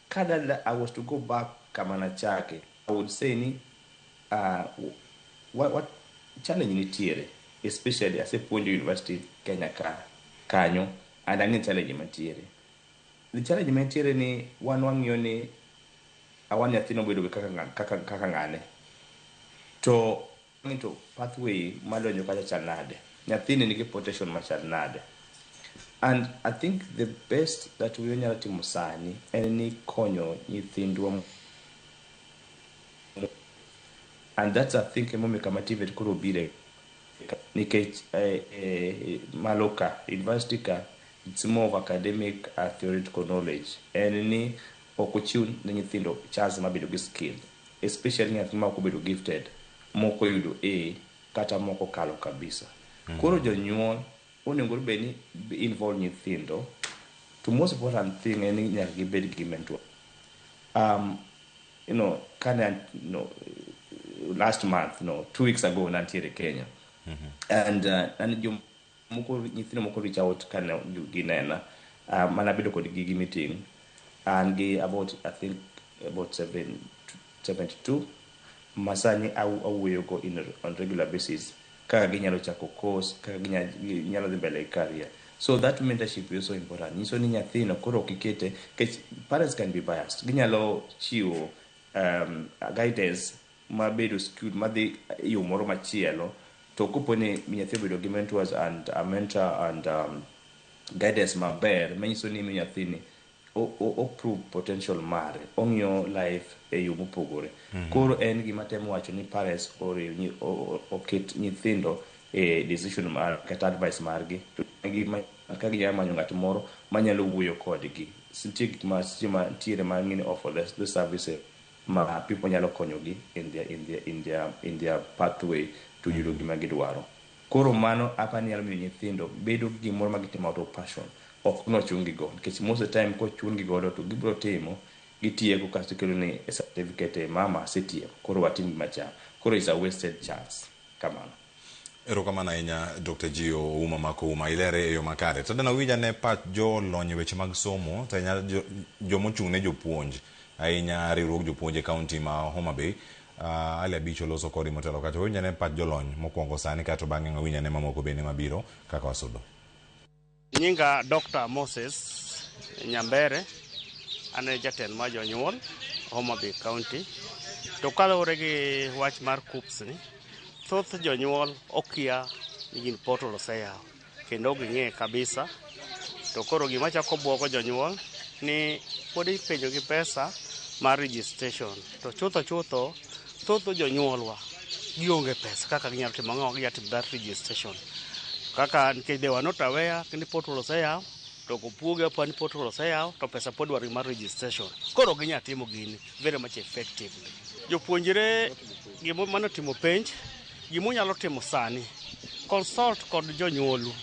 kada I was to go back kama nachake, I would say ni what challenge nitiere, especially asepuonjo university Kenya ka kanyo, and ang'e challenge mantiere. The challenge mantiere ni wan wang'iyo ni awan nyathino bedo kaka ng'ane to pathway madonjo kacha chal nade, nyathini nigi potential machal nade. And I think the best that we nyalo timo sani en ni konyo nyithindwa, and that's, I think, emomiyo kama TVET koro bire, nikech malo ka university ka, it's more of academic theoretical knowledge. En ni ok ochiw ne nyithindo chance mar bedo gi skill, especially nyathi ma ok obedo gifted, moko oyudo A kata moko kalo kabisa. Koro jonyuol onego bed ni involve nyithindo. To most important thing en ni nyaka gibed gi mentor. Kane last month, no, 2 weeks ago, nantiere Kenya and an jomoko, nyithindo moko reach out kane ginena, mana bedo kodgi gi meeting. An gi about, I think, about 72 masani awuoyogo on regular basis kaka ginyalo chako course, kaka ginyalo dhi mbele gi career. So that mentorship is so important. Nyiso ni nyathino koro ok ikete, nikech parents can be biased, ginyalo chiwo guidance mabedo skewed madhi e yo moro machielo. To kopo ni nyathi obedo gi mentors and a mentor and guidance maber, manyiso ni imiyo nyathini o prove potential mare, ong'iyo life e yo mopogore. Koro en gima temo wacho ni parents oriw oket nyithindo e decision mar kata advice margi, to ka ginyalo manyo ng'at moro manyalo wuoyo kodgi. Nitie gik ma seche ma ntiere ma ng'ini offer the services ma people nyalo konyogi in their pathway to yudo gima gidwaro. Koro mano apa ni nyalo miyo nyithindo bedo gi gimoro ma gitimo out of passion, ok nochun gi go, nikech most of the time kochun gi godo to gibiro timo gitieko kasto kelo ni e certificate e mama asetieko, koro watim gima cha, koro is a wasted chance kamano.
Erokamano ahinya, Dr. Gio Ouma Makouma, ilere e yo makare. To dana winj ane pach jolony e weche mag somo, to ahinya jomochung' ne jopuonj, ahinya riwruog jopuonj e kaunti ma Homa Bay. Ali Abicho loso kodi motelo kacha. Winj ane pach jolony mokwongo sani, kato bang'e winj ane mamoko bende mabiro kaka wasudo.
Nyinga Dr. Moses Nyambere, an e jatend mar jonyuol Homa Bay County. To kaluwore gi wach mar KUCCPS ni, thoth jonyuol okia ni gin portal oseyaw kendo ok ging'e kabisa. To koro gima chako buogo jonyuol ni pod ipenjo gi pesa mar registration. To chutho chutho, thoth jonyuolwa gionge pesa kaka ginyalo timo ang'o, ginyalo timo that registration. Kaka nikech they were not aware ni portal oseyaw, to ok opuogi apa ni portal oseyaw, to pesa pod dwaro mar registration. Koro ok ginyal timo gini very much effectively. Jopuonjre gimo mane otimo penj, gimunyalo timo sani, consult kod jonyuolu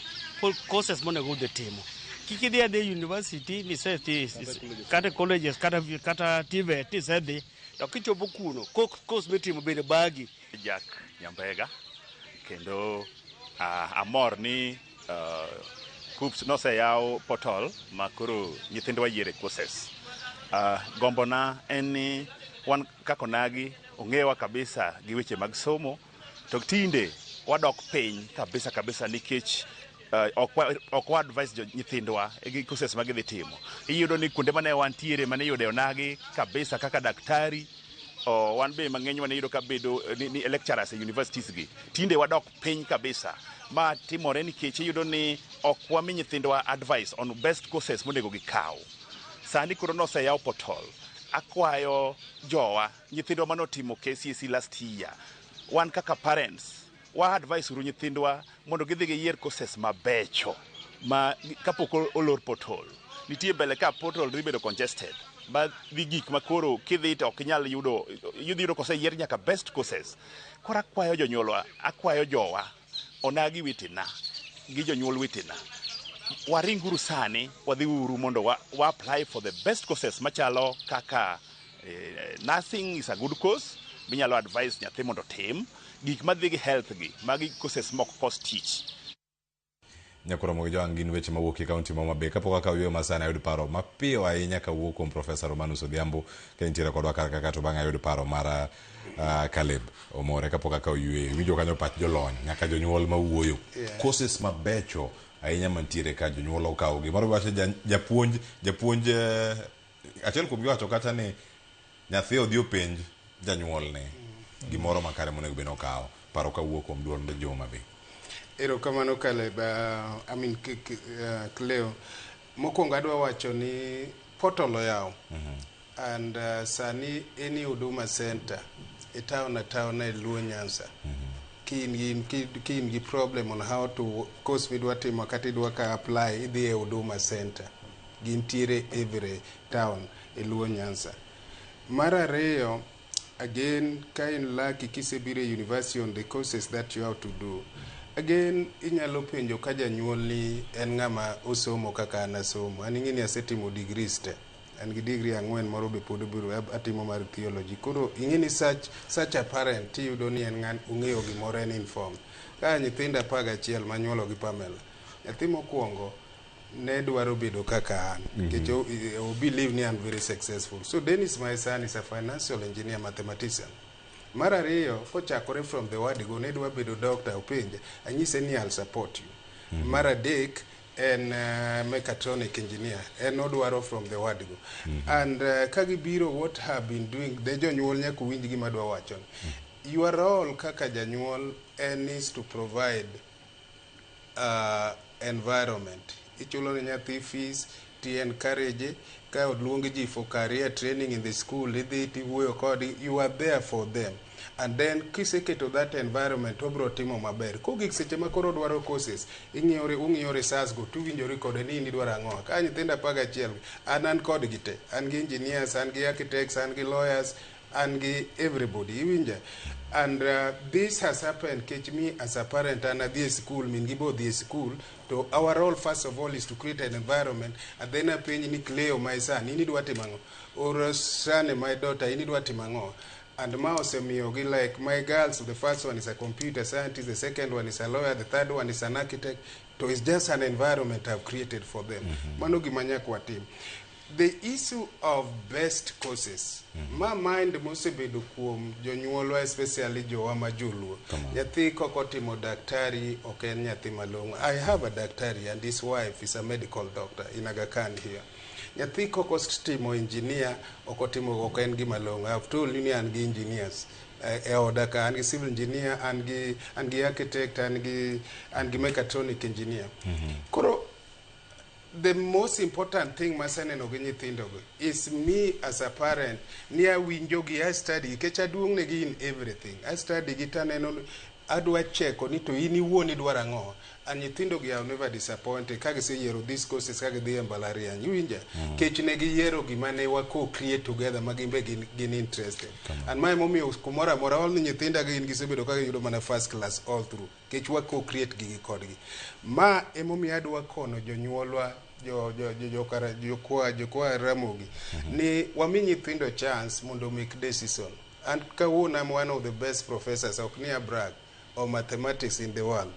courses monego udhi timo. Kik idhi adhi e university nisedhi kata colleges kata TVET nisedhi to kichopo kuno course mitimo bende bagi.
Jack Nyambega kendo amor ni KUCCPS noseyaw portal ma koro nyithindwa yiere courses. Gombona en ni wan kaka onagi ong'ewa kabisa gi weche mag somo, to tinde wadok piny kabisa kabisa nikech ok wa advise jo nyithindwa gi courses ma gidhi timo. Iyudo ni kuonde mane wantiere mane iyude onagi kabisa kaka daktari o, wan be mang'eny wane yudo ka bedo ni lecturers e universities gi tinde wadok piny kabisa. Ma timore nikech iyudo ni ok wami nyithindwa advice on best courses monego gikaw. Sani koro noseyaw portal, akwayo jowa nyithindwa manotimo KCSE last year, wan kaka parents wa advise uru nyithindwa mondo gidhi giyier courses mabecho ma kapok olor portal. Nitie mbele ka portal dhi bedo congested ma dhi gik ma koro kidhi to ok inyal yudo, idhi yudo koseyier nyaka best courses. Koro akwayo jonyuolwa, akwayo jowa onagi wetena gi jonyuol wetena, waringuru sani, wadhi uru mondo wa apply for the best courses machalo kaka nursing is a good course minyalo advise nyathi mondo otim gik madhi gi health gi magi courses mok cost tich.
Nyakoromo gi jowang' gin weche mawuok e kaunti ma Homa Bay. Kapok akawo yueyo masani, ayud paro mapiyo ahinya kawuok kuom Profesa Romanus Odhiambo ka entiere kodwa kar kaka, to bang'e ayud paro mar Caleb Omore kapok akawo yueyo. Iwinjo kanyo pach jolony nyaka jonyuol mawuoyo. Courses mabecho ahinya mantiere ka jonyuol okawo gimoro wacho japuonj achiel kuom gi wacho kata ni nyathi odhi openj janyuolne gimoro makare monego bed ni okawo. Paro kawuok kuom duond jo Homa Bay.
Erokamano Caleb, I mean Cleo. Mokwongo adwa wacho ni portal oyaw. And sani any Huduma Center e town a town e Luo Nyanza. Ki in gi problem on how to course midwa timo kata idwa ka apply, idhi e Huduma Center. Gintiere every town e Luo Nyanza. Mar ariyo, again, ka in lucky kisebiro e university on the courses that you have to do. Again, inyalo penjo ka janyuolni en ng'ama osomo kaka an asomo. An ing'e ni asetimo degrees te. An gi degree 4, moro be pod obiro atimo mar theology. Koro ing'e ni such a parent tiyudo ni en ng'an ong'eyo gimoro, en informed. Ka nyithindo 11 manyuolo gi Pamela, nyathi mokwongo ne dwaro bedo kaka an nikech o believe ni I'm very successful. So Dennis, my son, is a financial engineer mathematician. Mar ariyo, kochakore from the word go, ne dwa bedo doctor, openje, anyise ni I'll support you. Mar adek en mechatronic engineer, en odwaro from the word go. And ka gibiro, what have been doing, de jonyuol nyaka winj gima adwa wacho ni. Your role kaka janyuol en is to provide environment. Ichulo ne nyathi fees, ti encourage, ka oluong ji for career training in the school, idhi tiwuoyo kodgi, you are there for them. And then kiseketo that environment, obro timo maber. Kogik seche ma koro odwaro courses, ing'iyo ung'iyo results go tuwinjori kode ni in idwaro ang'o. Ka nyithindo 11, an kodgi te. An gi engineers, an gi architects, an gi lawyers, an gi everybody, iwinja? And this has happened kech me as a parent an adhi e school, min gi bo odhi e school, to our role first of all is to create an environment, and then apenji ni Cleo my son, in idwa timo ang'o? Or Shane my daughter, in idwa timo ang'o? And ma osemiyogi, like my girls, the first one is a computer scientist, the second one is a lawyer, the third one is an architect. So it's just an environment I've created for them. Mano gima nyaka watim. The issue of best courses, ma mind mosebedo kuom jonyuolwa, especially jowa ma joluo. Nyathi kok otimo daktari ok en nyathi malong'o. I have a daktari and his wife is a medical doctor in Aga Khan here. Nyathi kok otimo engineer ok otimo ok en gima long'o. I've told you ni an gi engineers e oda ka, an gi civil engineer, an gi architect, an gi mechatronic engineer. Koro the most important thing maseneno gi nyithindogo is me as a parent ni awinjogi, I study nikech aduong' negi in everything. I study gi taneno adwa cheko ni to in iwuon idwaro ang'o, and nyithindogi have never disappointed ka giseyiero these courses ka gidhi e mbalariany, iwinja? Kech ne giyiero gima ne wa co-create together ma gin be gin interested. And ma emomiyo kumoro amora all nyithinda gin gisebedo ka giyudo mana first class all through kech wa co-create gigi kodgi. Ma emomiyo adwa kono jonyuolwa jo jo jo jokara jokwa Ramogi ni wami nyithindo chance mondo make decision. And kawuono I'm one of the best professors, ok ni a brag, of mathematics in the world,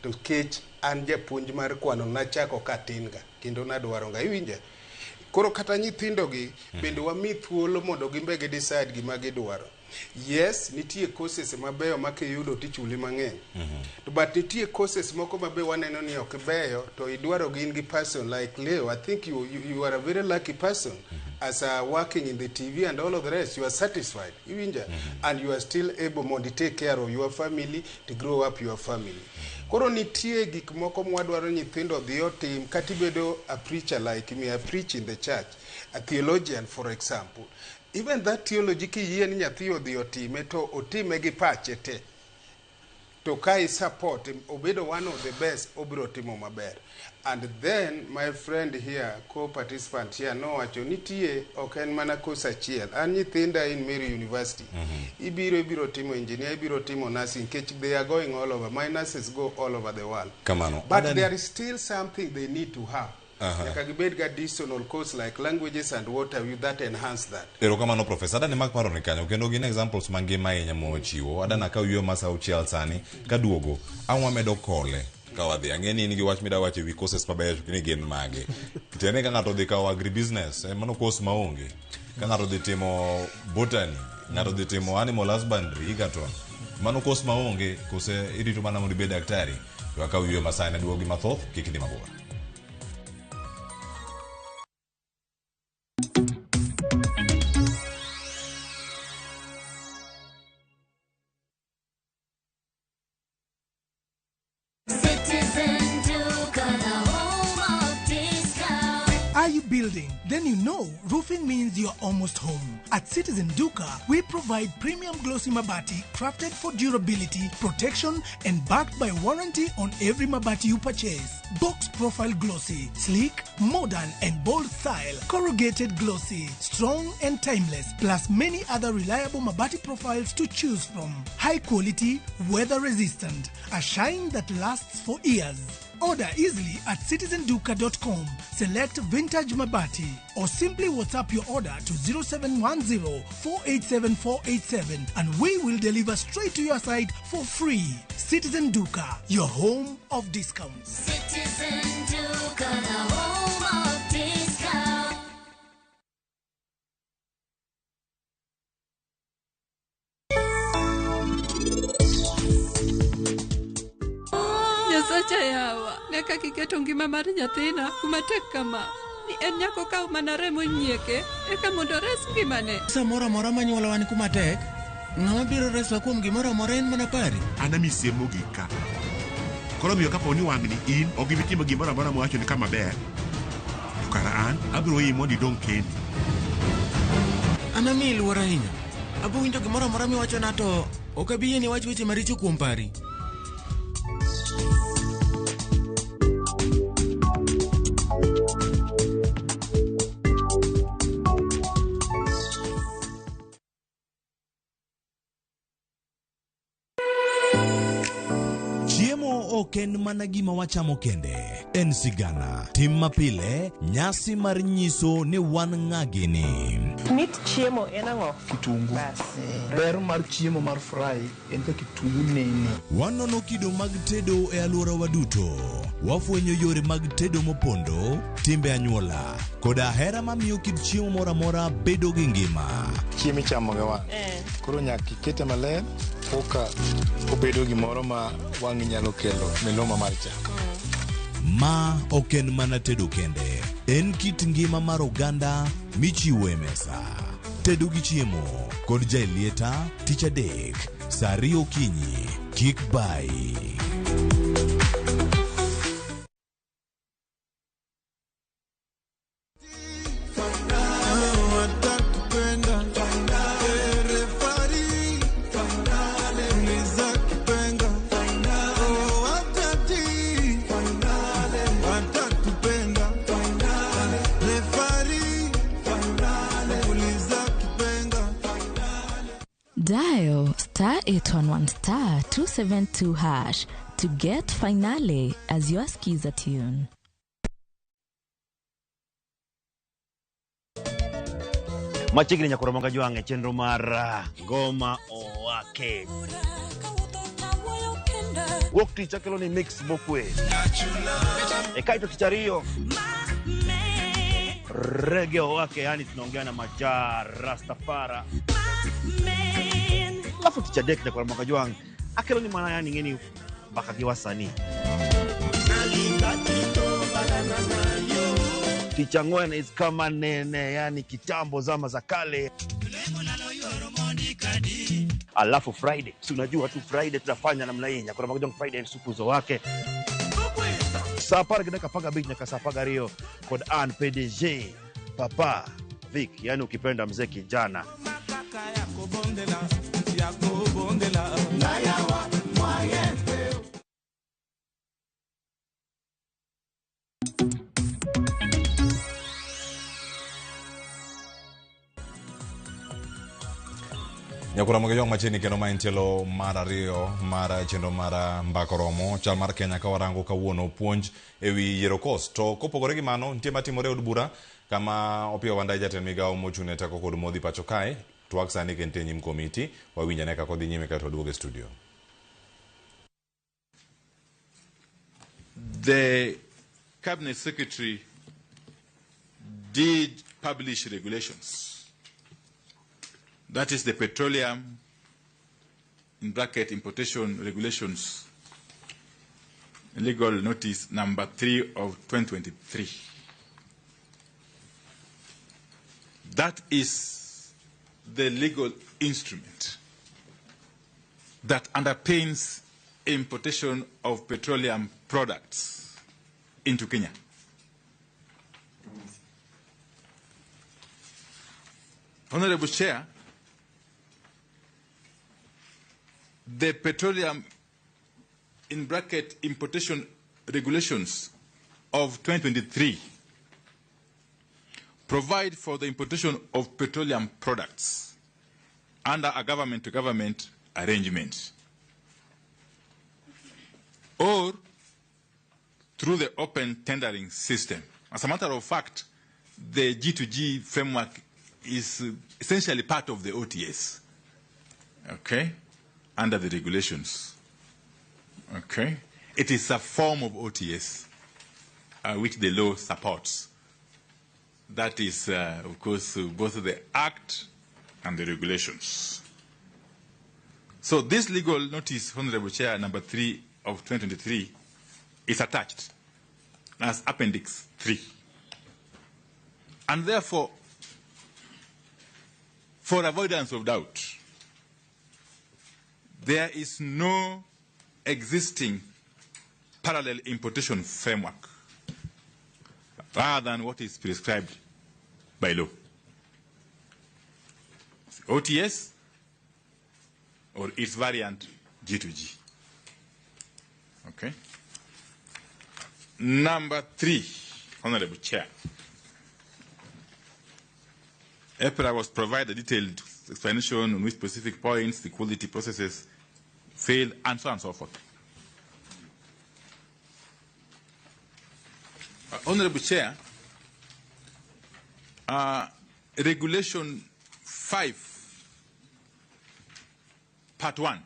to kech an japuonj mar kwano nachako katin ga kendo nadwaro ga, iwinja? Koro kata nyithindogi bende wami thuolo mondo gin be gi decide gima gidwaro. Yes, nitie courses mabeyo ma kiyudo tichuli mang'eny, to but nitie courses moko mabe waneno ni ok beyo to idwaro gin gi person like Leo. I think you are a very lucky person as a working in the TV and all of the rest. You are satisfied, iwinja? And you are still able mondo take care of your family, to grow up your family. Koro nitie gik moko mwadwaro nyithindo odhi otim. Kata ibedo a preacher like me, I preach in the church, a theologian for example, even that theology kiyie ni nyathi odhi otime to otime gi pache te, to ka i support obedo one of the best, obiro timo maber. And then my friend here, co-participant here, nowacho nitie ok en mana course achiel. An nyithinda in Meru University, ibiro timo engineer, ibiro timo nursing, nikech they are going all over. My nurses go all over the world.
Kamano.
But there is still something they need to have. Nyaka gibed ga additional course like languages and what have you that enhance that.
Erokamano, Profesa. Adani mak paro ni kanyo kendo gin examples mangima ahinya mochiwo. Adana ka yweyo ma sa 6 sani kaduogo ang' wamedo kole ka wadhi. Ang'e ni in gi wach mida wacho ewi courses mabeyo ni gin mage. Tiende ka ng'ato odhi kawo agribusiness, mano course maonge. Ka ng'ato odhi timo botany, ng'ato odhi timo animal husbandry, Egerton. Mano course maonge kose irito mana mondo ibed daktari. To akaw yweyo ma sani aduogo gi mathoth, kik idhi mabor.
Citizen Duka, the home of discount.
Are you building? Then you know roofing means you're almost home. At Citizen Duka, we provide premium glossy mabati crafted for durability, protection, and backed by warranty on every mabati you purchase. Box profile glossy, sleek, modern, and bold style. Corrugated glossy, strong and timeless, plus many other reliable mabati profiles to choose from. High quality, weather resistant, a shine that lasts for years. Order easily at citizenduka.com. Select Vintage Mabati or simply WhatsApp your order to 0710 487 487 and we will deliver straight to your site for free. Citizen Duka, your home of discounts.
Citizen Duka, the home of discount.
Nyasacha yawa, ne kaka iketo ngima mar nyathina kuma tek kama. Ni en nyaka okaw mana remo nyieke eka mondo ores ngimane.
Samoro amora ma nyuolowa ni kuma tek, Ng'ama biro resowa kuom gimoro amora en mana pari.
An ami siem mogik ka. Koro omiyo kapo ni wang'ni in ok gibi timo gimoro amora mowacho ni kama ber, to kara an abiro weyi mondo idong' kendi.
An amiyi luor ahinya. Abo winjo gimoro amora miwachona to ok abi yieni iwach weche maricho kuom pari.
Chiemo ok en mana gima wachamo kende, en sigana, tim mapile, nyasi mar nyiso ni wan ng'a gini.
Mit chiemo en ang'o?
Kitungu.
Bas.
Ber mar chiemo mar fry en ka kitungu nene.
Wanono kido mag tedo e alworawa duto. Wafwenyo yore mag tedo mopondo, timbe anyuola, koda hera mamiyo kit chiemo moro amora bedo gi ngima.
Chiemo ichamo gi wang'. Koro nyaka ikete maler koka obedo gimoro ma wang'i nyalo kelo miluma mar chak.
Ma ok en mana tedo kende, en kit ngima mar oganda michiwo e mesa. Tedo gi chiemo kod Jaelieta tich adek saa ariyo okinyi. Kik bayi.
Dial star 811 star 272 hash to get finale as your skiza tune.
Machiegni nyakoro manga jwang' e chenro mar Ngoma Owake. Wuok tich akelo ni mix mokwe. E kaeto tich ariyo rege owake, yani tunaongea na Maja Rastafara. Alafu tich adek nyakoro manga jwang' akelo ni mana yani ng'eni mbaka gi wasanii. Tich ang'wen is kama nene, yani kitambo zama za kale. Alafu Friday, si unajua tu Friday tunafanya namna hii, nyakoro manga jwang' Friday sukuzo wake saa apar gi dakika apar gabich nyaka saa apar gariyo kod an PDG Papa Vic, yani ukipenda mzee kijana.
Nyakura mag jong machiegni kendo ma en tielo mar ariyo mar chenro mar mbaka oromo chal mar Kenya ka warango kawuono puonj ewi yiero kos to kopogore gi mano nitie matimore e od bura kama Opiyo Wandayi jatend migawo mochung' ne teko kod modhi pacho kae twak sani ka entie e nyim komiti wawinj ane kaka odhi nyime kaeto waduog e studio.
The Cabinet Secretary did publish regulations. That is the petroleum, in bracket, importation regulations, legal notice number 3 of 2023. That is the legal instrument that underpins importation of petroleum products into Kenya. Honorable Chair, the petroleum, in bracket, importation regulations of 2023 provide for the importation of petroleum products under a government-to-government arrangement or through the open tendering system. As a matter of fact, the G2G framework is essentially part of the OTS, okay, under the regulations, okay. It is a form of OTS which the law supports. That is, of course, both the Act and the regulations. So this legal notice, Honorable Chair, number 3 of 2023, is attached as Appendix 3. And therefore, for avoidance of doubt, There is no existing parallel importation framework rather than what is prescribed by law. OTS or its variant G2G. Okay. Number 3, Honorable Chair. EPRA was provided a detailed explanation on which specific points the quality processes failed, and so on and so forth. Honorable Chair, Regulation 5, Part 1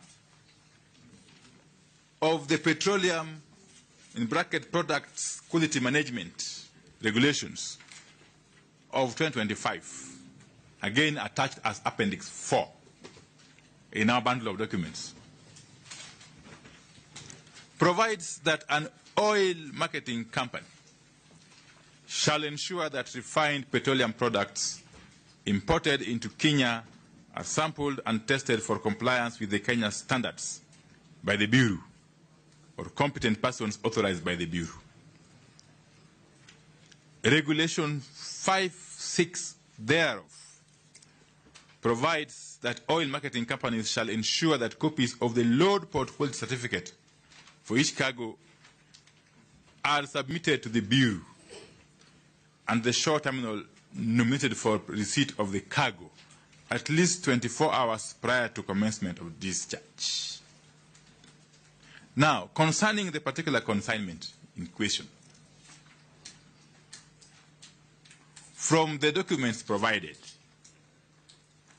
of the Petroleum, in bracket, Products Quality Management Regulations of 2025, again attached as Appendix 4 in our bundle of documents, provides that an oil marketing company shall ensure that refined petroleum products imported into Kenya are sampled and tested for compliance with the Kenya standards by the Bureau or competent persons authorized by the Bureau. Regulation 5.6 thereof provides that oil marketing companies shall ensure that copies of the load port quality certificate for each cargo are submitted to the Bureau and the shore terminal nominated for receipt of the cargo at least 24 hours prior to commencement of discharge. Now, concerning the particular consignment in question, from the documents provided,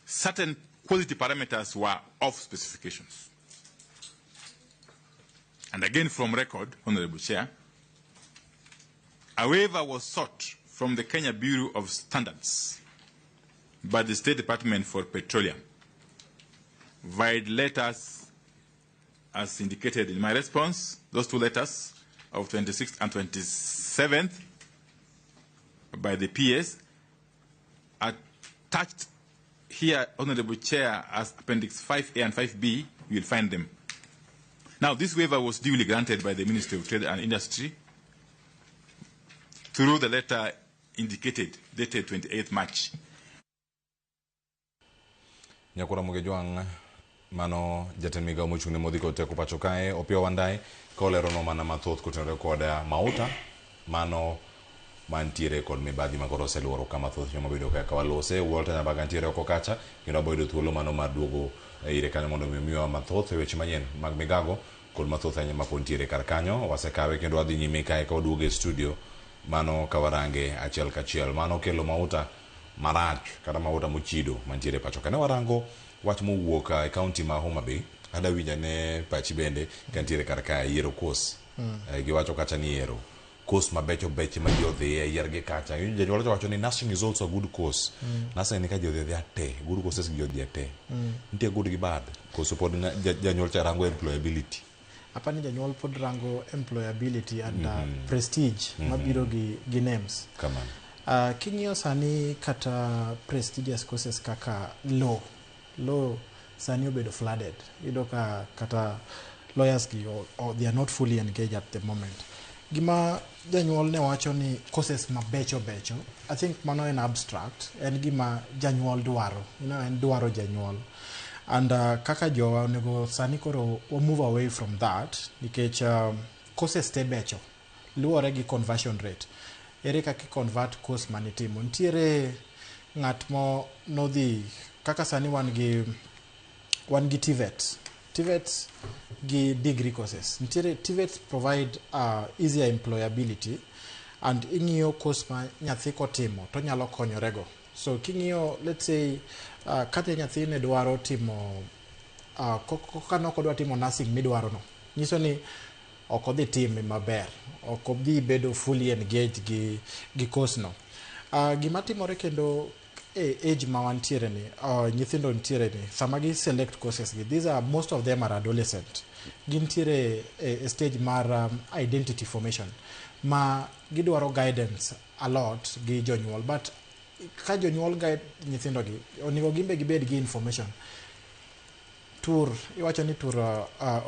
certain quality parameters were off specifications. And again, from record, Honorable Chair, a waiver was sought from the Kenya Bureau of Standards by the State Department for Petroleum via letters as indicated in my response, those two letters of 26th and 27th by the PS, attached here, Honorable Chair, as Appendix 5A and 5B, you will find them. Now, this waiver was duly granted by the Ministry of Trade and Industry through the letter indicated, dated 28th March.
Nyakura Mugejwang, mano jatend migao mochung' ne modhi kod teko pacho kae Opiyo Wandayi ka olerono mana mathoth kotenore kod mauta mano mantiere kod mibadhi makoro oseluoro ka mathoth joma obedo kaka walose. Walter Nyabaga ntiere oko kacha kendo wabo yudo thuolo mano mar duogo ire kanyo mondo mi omiwa mathoth e weche manyien mag migago kod mathoth ahinya mapod ntiere kar kanyo. Wasekawe kendo wadhi nyime kae ka waduogo e studio mano ka warange achiel kachiel mano kelo mauta marach kata mauta mochido mantiere pacho ka. Ne warango wach mowuok e kaunti ma Homa Bay, ada winja ne pachi bende kantiere kar kae yiero course. Giwacho kacha ni yiero course mabecho beche ma ji odhiye yiergi kacha. Janyuol to wacho ni nursing is also a good course. Nursing ni ka ji odhi adhiya te, good courses ji odhiye te. Nitie good gi bad, koso pod janyuol cha rango employability.
Apani janyuol pod rango employability and prestige mabiro gi names.
Kamano.
King'iyo sani kata prestigious courses kaka law sani obedo flooded. Iyudo ka kata lawyers gi they are not fully engaged at the moment. Gima janyuol ne wacho ni courses mabecho becho, I think mano en abstract, en gima janyuol dwaro, en dwaro janyuol. And kaka jowa onego sani koro wa move away from that nikech courses te becho luwore gi conversion rate. Ere kaka convert course manitimo? Nitiere ng'at mo nodhi kaka sani wan gi TVET. TVET gi degree courses. Nitiere TVET provide easier employability and ing'iyo course ma nyathi kotimo to nyalo konyorego. So king'iyo, let's say kata nyathi ne dwaro timo ka ok odwa timo nursing midwaro no, nyiso ni ok odhi time maber, ok odhi bedo fully engaged gi course no. Gima timore kendo e age ma wantiere ni, nyithindo nitiere ni, sama gi select courses gi, these are, most of them are adolescent. Gintiere e stage mar identity formation ma gidwaro guidance a lot gi jonyuol, but ka jonyuol guide nyithindo gi, onego gimbe gibed gi information. Tur iwacho ni tur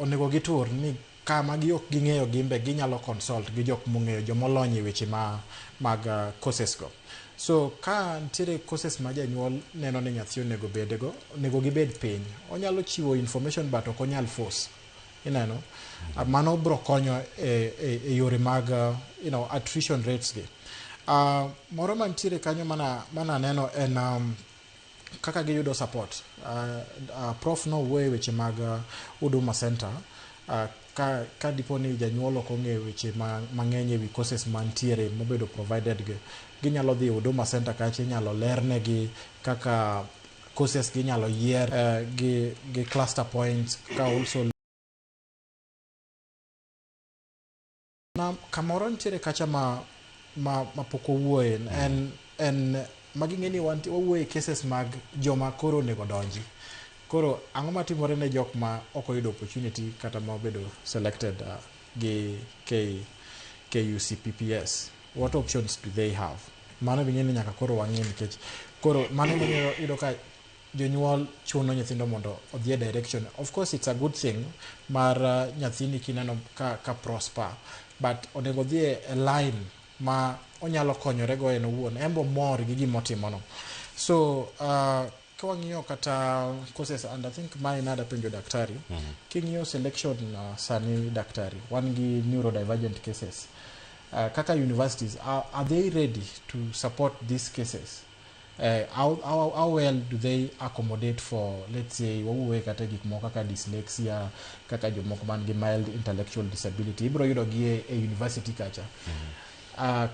onego gitur ni kama gi ok ging'eyo gimbe ginyalo consult gi jok mong'eyo jomolony e weche ma mag courses go. So ka nitiere courses ma janyuol neno ni nyathi onego bedgo, onego gibed piny. Onyalo chiwo information but ok onyal force. Ineno? Mano bro konyo e yore mag attrition rates gi. Moro mantiere kanyo mana neno en kaka giyudo support. Prof nowuoyo e weche mag Huduma Center. Ka dipo ni janyuol ok ong'eyo weche mang'eny ewi courses mantiere mobedo provided gi, ginyalo dhi Huduma Center kacha, inyalo lernegi kaka courses ginyalo yier gi cluster points ka also na kamoro nitiere kacha ma pok owuoye en magi ng'e ni wawuoye cases mag joma koro onego donji. Koro ang'o matimore ne jok ma ok oyudo opportunity kata ma obedo selected gi KUCPPS? What options do they have? Mano be ni nyaka koro wang'e nikech koro mano emomiyo iyudo ka jonyuol chuno nyithindo mondo odhi e direction. Of course it's a good thing mar nyathini kineno ka prosper, but onego odhi e line ma onyalo konyorego en owuon, en bo mor gi gimotimono. So ka wang'iyo kata courses, and I think mae nada penjo daktari, king'iyo selection sani daktari, wan gi neurodivergent cases. Kaka universities, are they ready to support these cases? How well do they accommodate for, let's say, wawuoye kata gik moko kaka dyslexia, kaka jomoko man gi mild intellectual disability, ibiro yudo gi e university kacha.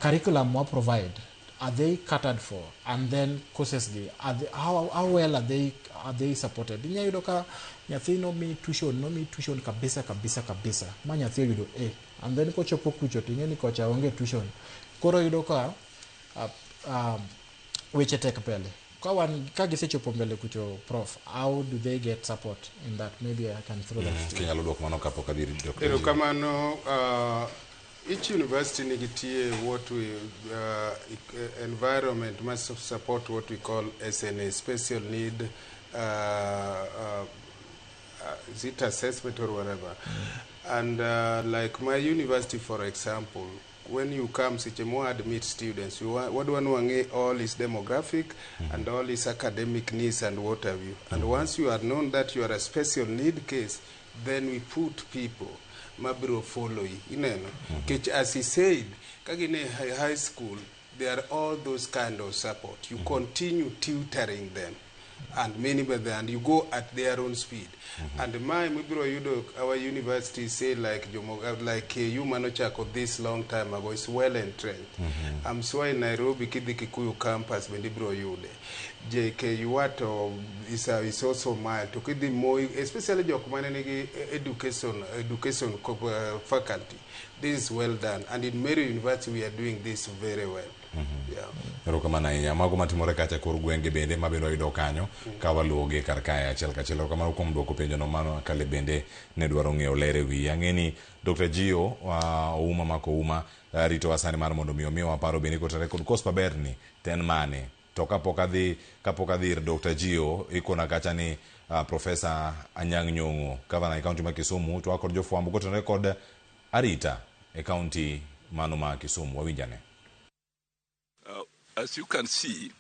Curriculum wa provide, are they catered for? And then courses gi, how well are they supported? Inya yudo ka nyathi nomi tuition kabisa kabisa kabisa, ma nyathi oyudo A, and then kochopo kucho to ing'e ni kocha onge tuition. Koro yudo ka weche tek mbele. Ka gisechopo mbele kucho, prof, how do they get support in that? Maybe I can throw that to you.
Kinyalo duoko mano kapok adhi ir Dr.
Erokamano. Each university nigi tie what we environment must support what we call SNA, special need is it assessment or whatever. And like my university, for example, when you come, seche mo admit students, you wadwa ni wang'e all is demographic and all is academic needs and what have you. And once you are known that you are a special need case, then we put people mabiro follow you. Ineno? Kech as he said, kagine high school, there are all those kind of support. You continue tutoring them and many but and you go at their own speed. And my mibiro yudo our university say like Jomo, like KU manochako this long time ago is well entrenched. I'm sure in Nairobi kidhi Kikuyu campus bende ibiro yude. JKUAT is also mild. To kidhi Moi, especially jok mane nigi education faculty. This is well done. And in Meru University we are doing this very well. Yeah.
Erokamano ahinya. Mago matimore kacha kor gwenge bende ma bende wayudo kanyo ka waluwogi kar kae achiel kachiel. Erokamano kuom duoko penjono mano kale bende ne dwaro ng'eyo ler e wiye. Ang'e ni Dr. Gio Ouma mako Ouma ritowa sani mar mondo mi omiwa paro bende kotenore kod kos maber ni to en mane. To kapok adhi ir Dr. Gio ikona kacha ni Professor Anyang' Nyong'o, Governor e kaunti ma Kisumu, twak kod jofwambo kotenore kod arita e kaunti mano ma Kisumu. Wawinjane.
As you can see,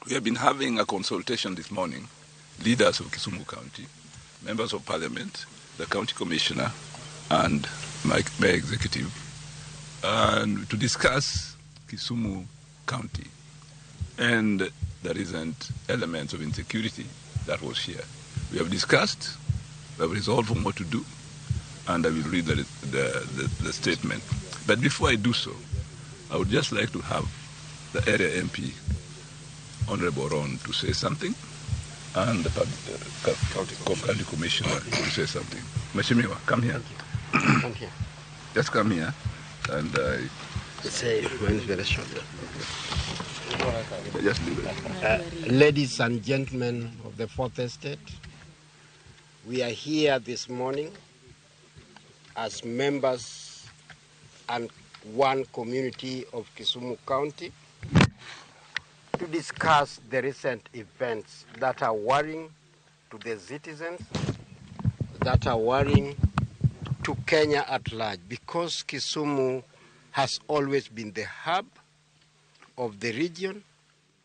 we have been having a consultation this morning, leaders of Kisumu County, members of parliament, the county commissioner, and my executive, and to discuss Kisumu County and the recent elements of insecurity that was here. We have discussed, we have resolved on what to do, and I will read the statement. But before I do so, I would just like to have the area MP, Honorable Ron, to say something, and the county commissioner to say something. Mheshimiwa, come here.
Come here.
Just come here. And
say, mine is very short.
Just leave it.
Ladies and gentlemen of the Fourth Estate, we are here this morning as members and one community of Kisumu County to discuss the recent events that are worrying to the citizens that are worrying to Kenya at large, because Kisumu has always been the hub of the region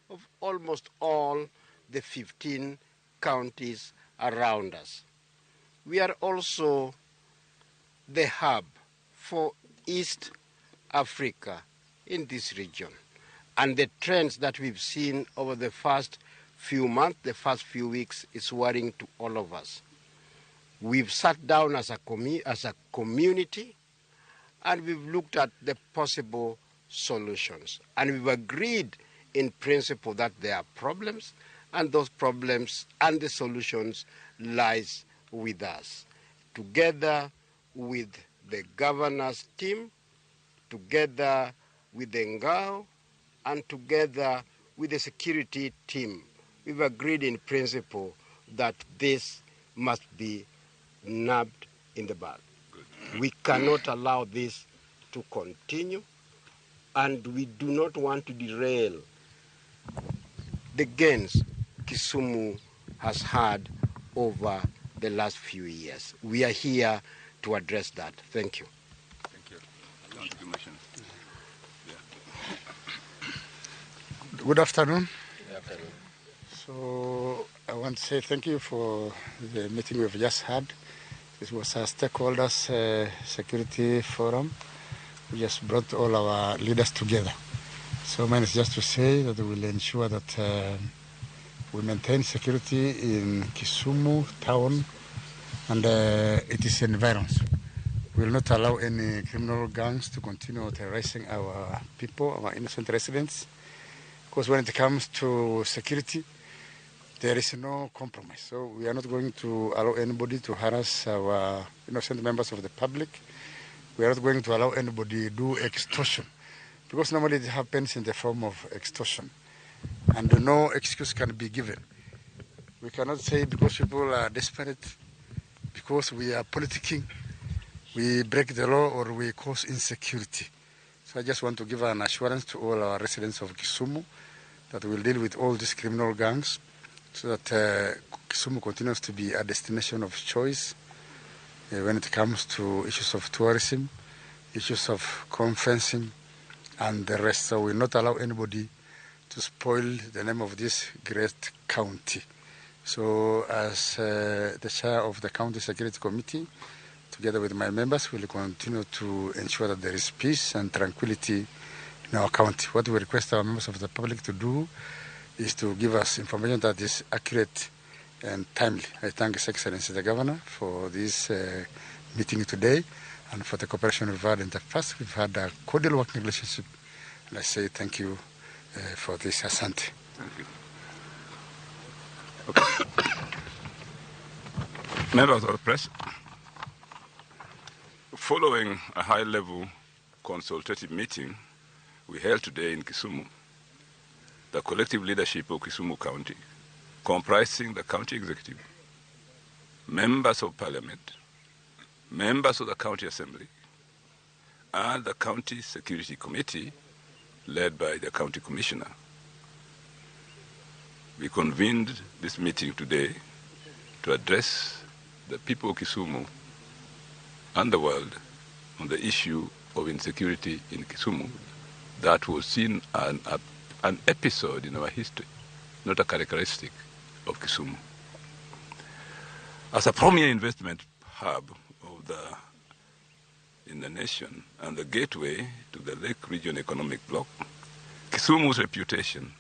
of almost all the 15 counties around us. We are also the hub for East Africa in this region. And the trends that we've seen over the first few months, the first few weeks, is worrying to all of us. We've sat down as a community and we've looked at the possible solutions. And we've agreed in principle that there are problems, and those problems and the solutions lies with us. Together with the governor's team, together with the NGAO, and together with the security team, we've agreed in principle that this must be nabbed in the bud. We cannot allow this to continue, and we do not want to derail the gains Kisumu has had over the last few years. We are here to address that. Thank you.
Thank you. County Commissioner. Yeah.
Good afternoon.
Good afternoon.
So I want to say thank you for the meeting we've just had. This was a stakeholders security forum. We just brought all our leaders together. So mine is just to say that we will ensure that we maintain security in Kisumu town and its environs. We will not allow any criminal gangs to continue terrorizing our people, our innocent residents. Because when it comes to security, there is no compromise. So we are not going to allow anybody to harass our innocent members of the public. We are not going to allow anybody to do extortion, because normally it happens in the form of extortion, and no excuse can be given. We cannot say because people are desperate, because we are politicking, we break the law or we cause insecurity. So I just want to give an assurance to all our residents of Kisumu that we'll deal with all these criminal gangs so that Kisumu continues to be a destination of choice when it comes to issues of tourism, issues of conferencing, and the rest. So we'll not allow anybody to spoil the name of this great county. So as the chair of the County Security Committee, together with my members, we'll continue to ensure that there is peace and tranquility in our county. What we request our members of the public to do is to give us information that is accurate and timely. I thank His Excellency the Governor for this meeting today and for the cooperation we've had in the past. We've had a cordial working relationship, and I say thank you for this. Asante.
Thank you. Okay. Members of the press, following a high-level consultative meeting we held today in Kisumu, the collective leadership of Kisumu County, comprising the county executive, members of parliament, members of the county assembly, and the county security committee led by the county commissioner. We convened this meeting today to address the people of Kisumu and the world on the issue of insecurity in Kisumu that was seen an episode in our history, not a characteristic of Kisumu. As a premier investment hub of in the nation and the gateway to the Lake Region Economic Bloc, Kisumu's reputation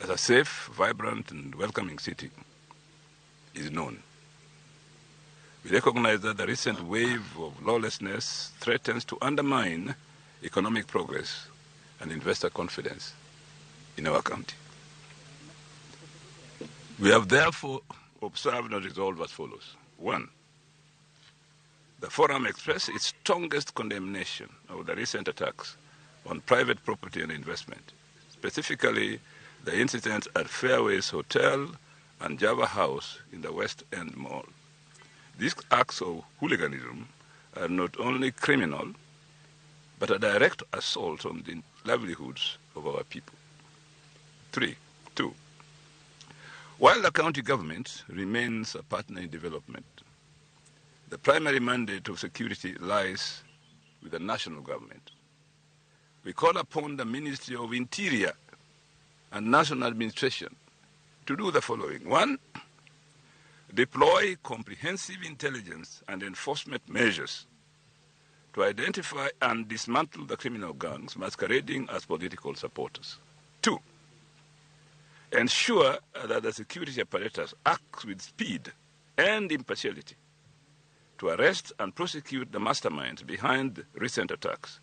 as a safe, vibrant, and welcoming city is known. We recognize that the recent wave of lawlessness threatens to undermine economic progress and investor confidence in our county. We have therefore observed and resolved as follows. 1, the forum expressed its strongest condemnation of the recent attacks on private property and investment, specifically the incidents at Fairways Hotel and Java House in the West End Mall. These acts of hooliganism are not only criminal, but a direct assault on the livelihoods of our people. 2, while the county government remains a partner in development, The primary mandate of security lies with the national government. We call upon the Ministry of Interior and National Administration to do the following. 1, deploy comprehensive intelligence and enforcement measures to identify and dismantle the criminal gangs masquerading as political supporters. 2, ensure that the security apparatus acts with speed and impartiality to arrest and prosecute the masterminds behind recent attacks,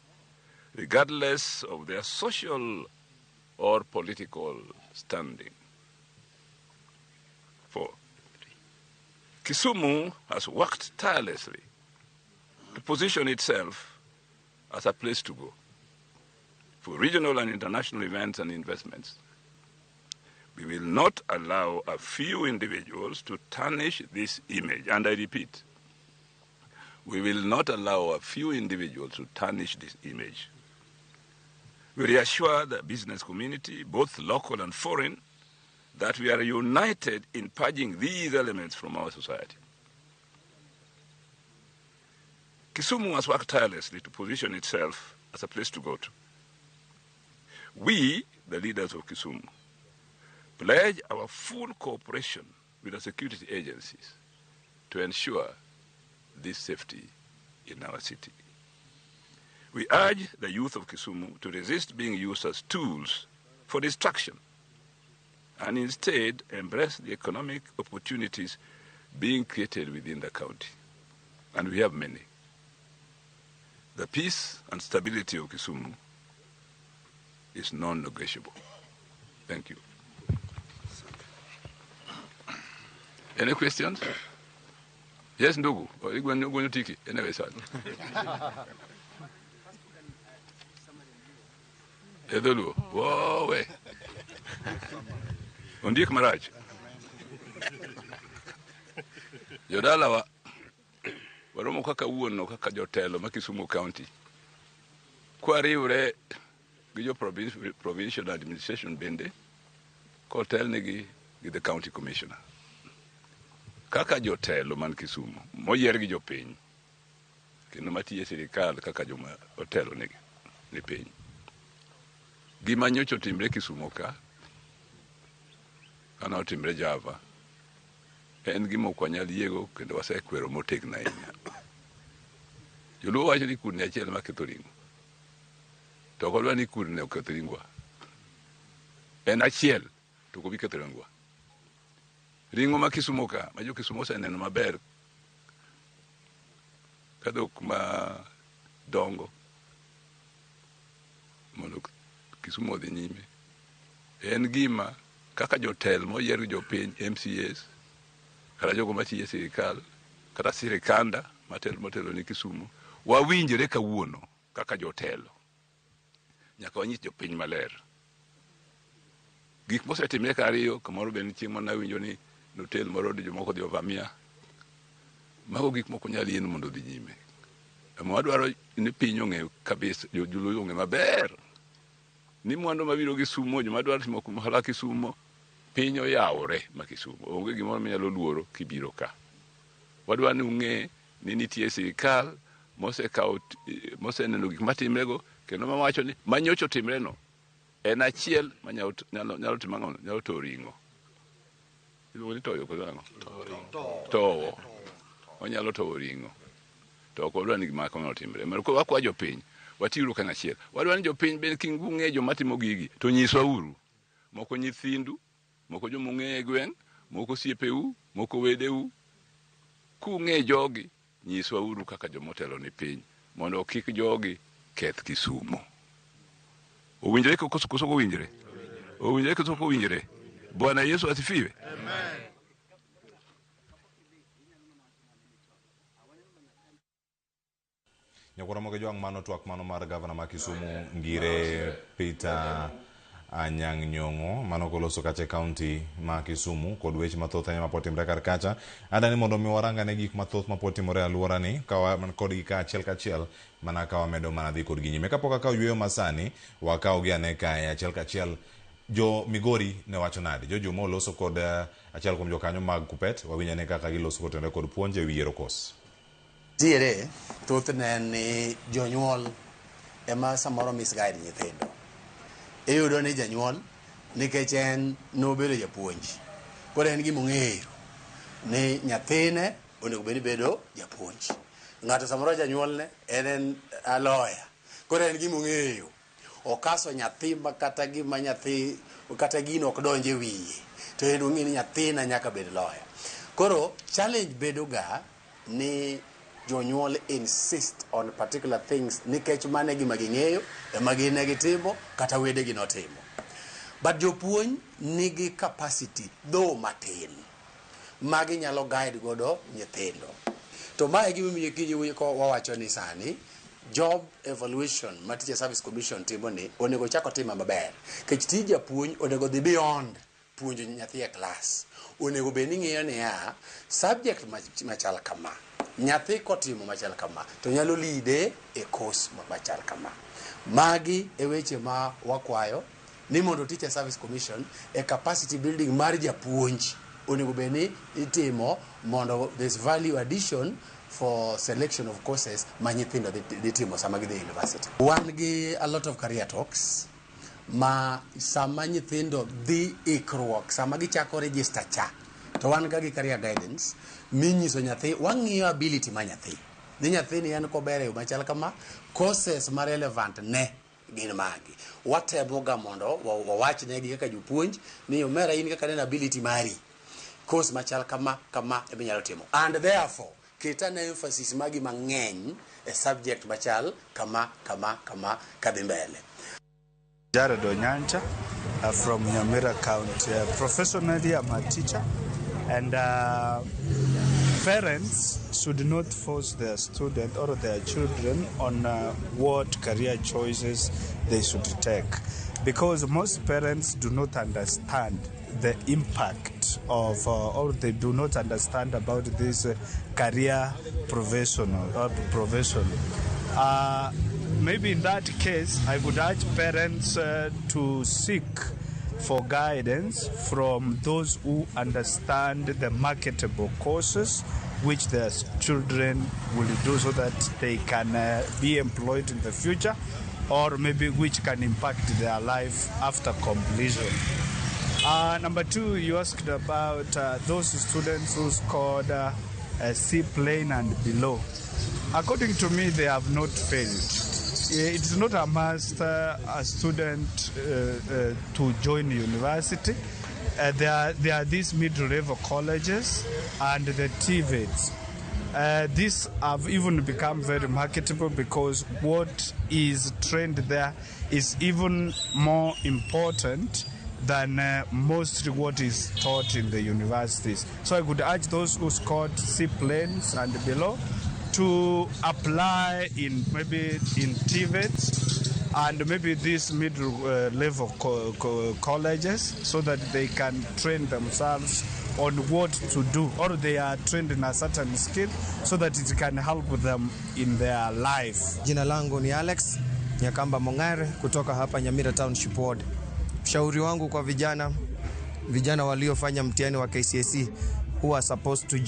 regardless of their social or political standing. 4, Kisumu has worked tirelessly to position itself as a place to go for regional and international events and investments. We will not allow a few individuals to tarnish this image. And I repeat, we will not allow a few individuals to tarnish this image. We reassure the business community, both local and foreign, that we are united in purging these elements from our society. Kisumu has worked tirelessly to position itself as a place to go to. We, the leaders of Kisumu, pledge our full cooperation with the security agencies to ensure this safety in our city. We urge the youth of Kisumu to resist being used as tools for destruction and instead embrace the economic opportunities being created within the county. And we have many. The peace and stability of Kisumu is non-negotiable. Thank you. Any questions? Yes, Ndugu. Tiki. Anyway, sir. Edolu. Wowe. Ondik marach. Jodalawa waromo kaka wuono kaka jotelo ma Kisumu County. Kwariwre gi jo provincial administration bende kotelnegi gi the county commissioner. Kaka jotelo man Kisumu moyier gi jopiny kendo matiyo e sirikal kaka joma otelo negi ni piny. Gima nyocha otimre Kisumu ka kana otimre Java en gima ok wanyal yiego kendo wasekwero motegno ahinya. Joluo wacho ni kudni achiel ema ketho ring'o. To ok wadwa ni kudni oketh ringwa. En achiel to ok obi ketho ringwa. Ring'o ma Kisumu ka, ma jo Kisumu oseneno maber ka dhok ma dongo mondo Kisumu odhi nyime. En gima kaka jotel moyier gi jopiny MCAs kata jogo matiyo e sirikal kata sirikanda motelo ni Kisumu wawinjore kawuono kaka jotelo. Nyaka wanyis jopiny maler. Gik mosetimre ka ariyo, kamoro be nitie mana winjo ni notel moro jomoko odhi ovamia. Mago gik moko nyal yien mondo odhi nyime. Ema wadwaro ni piny ong'e kabisa, joluo ong'e maber ni mwandu mabiro Kisumu, joma dwaro timo ohala Kisumu, piny oyawore ma Kisumu. Onge gimoro minyalo luoro kibiro ka. Wadwaro ni ung'e ni nitie sirikal mosekawo moseneno gik matimrego kendo mawacho ni manyocha otimreno en achiel manyalo nyalo timo ang'o? Nyalo towo ring'o. Iluongo ni toyo koso ang'o? Towo. Onyalo towo ring'o. To ok wadwa ni gima kamano otimre. Mar koro wakwa jopiny, watiuru kanyachiel. Wadwa ni jopiny bende kik ung'e joma timo gigi, to nyiswa uru. Moko nyithindu, moko joma ung'eyo e gweng', moko osiepeu, moko wedeu. Kung'e jogi, nyiswa uru kaka joma otelo ni piny, mondo kik jogi keth Kisumu. Owinjore koso ok owinjore? Owinjore koso ok owinjore? Bwana Yesu asifiwe. Amen.
Nyakwara Moge Jwang' mano twak mano mar gavana ma Kisumu Ngire Peter Anyang' Nyong'o mano koloso kacha e kaunti ma Kisumu kod weche mathoth ahinya mapod timore kar kacha. Adani mondo mi warang ane gik mathoth mapod timore e alwora ni ka wan kodgi ka achiel kachiel mana ka wamedo mana dhi kodgi nyime. Kapok akawo yueyo masani, wakaw gi ane kae achiel kachiel. Jo Migori ne wacho nade? Jo Juma oloso kod achiel kuom jokanyo mag Kupet, wawinj ane kaka giloso kotenore kod puonj e wi yiero kos.
Nitiere thothne en ni jonyuol ema samoro misguide nyithindo. Iyudo ni janyuol nikech en nobedo japuonj, koro en gima ong'eyo ni nyathine onego bed ni bedo japuonj. Ng'ato samoro janyuolne en a lawyer, koro en gima ong'eyo. Okaso nyathi ma kata gima nyathi kata gino ok donj e wiye, to en ong'e ni nyathina nyaka bed lawyer. Koro challenge bedo ga ni jonyuol insist on particular things nikech mano e gima ging'eyo, ema gin ne gitimo kata wedegi notimo. But jopuonj nigi capacity though matin ma ginyalo guide godo nyithindo. To mae e gimomiyo kiny wawacho ni sani job evaluation ma Teacher Service Commission timo ni onego chak otime maber. Nikech tij japuonj onego dhi beyond puonjo nyathi e klas. Onego bed ni ng'iyo niya, subject machal kama, nyathi kotimo machal kama, to nyalo lead e course machal kama. Magi e weche ma wakwayo ni mondo Teacher Service Commission e capacity building mar japuonj onego bed ni itimo mondo there's value addition for selection of courses ma nyithindo dhi timo sama gidhi university. Wan gi a lot of career talks ma sama nyithindo dhi ikruok, sama gichako register cha, to wan ga gi career guidance minyiso nyathi, wang'iyo ability ma nyathi. Ni nyathini en kober e yo machal kama, courses ma relevant ne gin magi. Watemo ga mondo wawachnegi kaka jopuonj ni omera in kaka neno ability mari, course machal kama kama ema inyalo timo. And therefore, ket ane emphasis magi mang'eny e subject machal kama kama kama kadhi mbele.
Jared Onyancha from Nyamira County. Professionally, I'm a teacher, and parents should not force their student or their children on what career choices they should take, because most parents do not understand the impact of, or they do not understand about this career profession. Maybe in that case, I would urge parents to seek for guidance from those who understand the marketable courses which their children will do, so that they can be employed in the future, or maybe which can impact their life after completion. Number two, you asked about those students who scored a C plane and below. According to me, they have not failed. It is not a must a student to join university. There are these middle-level colleges and the TVETs. These have even become very marketable, because what is trained there is even more important than mostly what is taught in the universities. So I would urge those who scored C planes and below to apply in maybe in TVETs and maybe these middle level colleges, so that they can train themselves on what to do, or they are trained in a certain skill so that it can help them in their life.
Jina langu ni Alex Nyakamba Mong'are kutoka hapa Nyamira Township Ward. Ushauri wangu kwa vijana waliofanya mtihani wa KCSE who are supposed to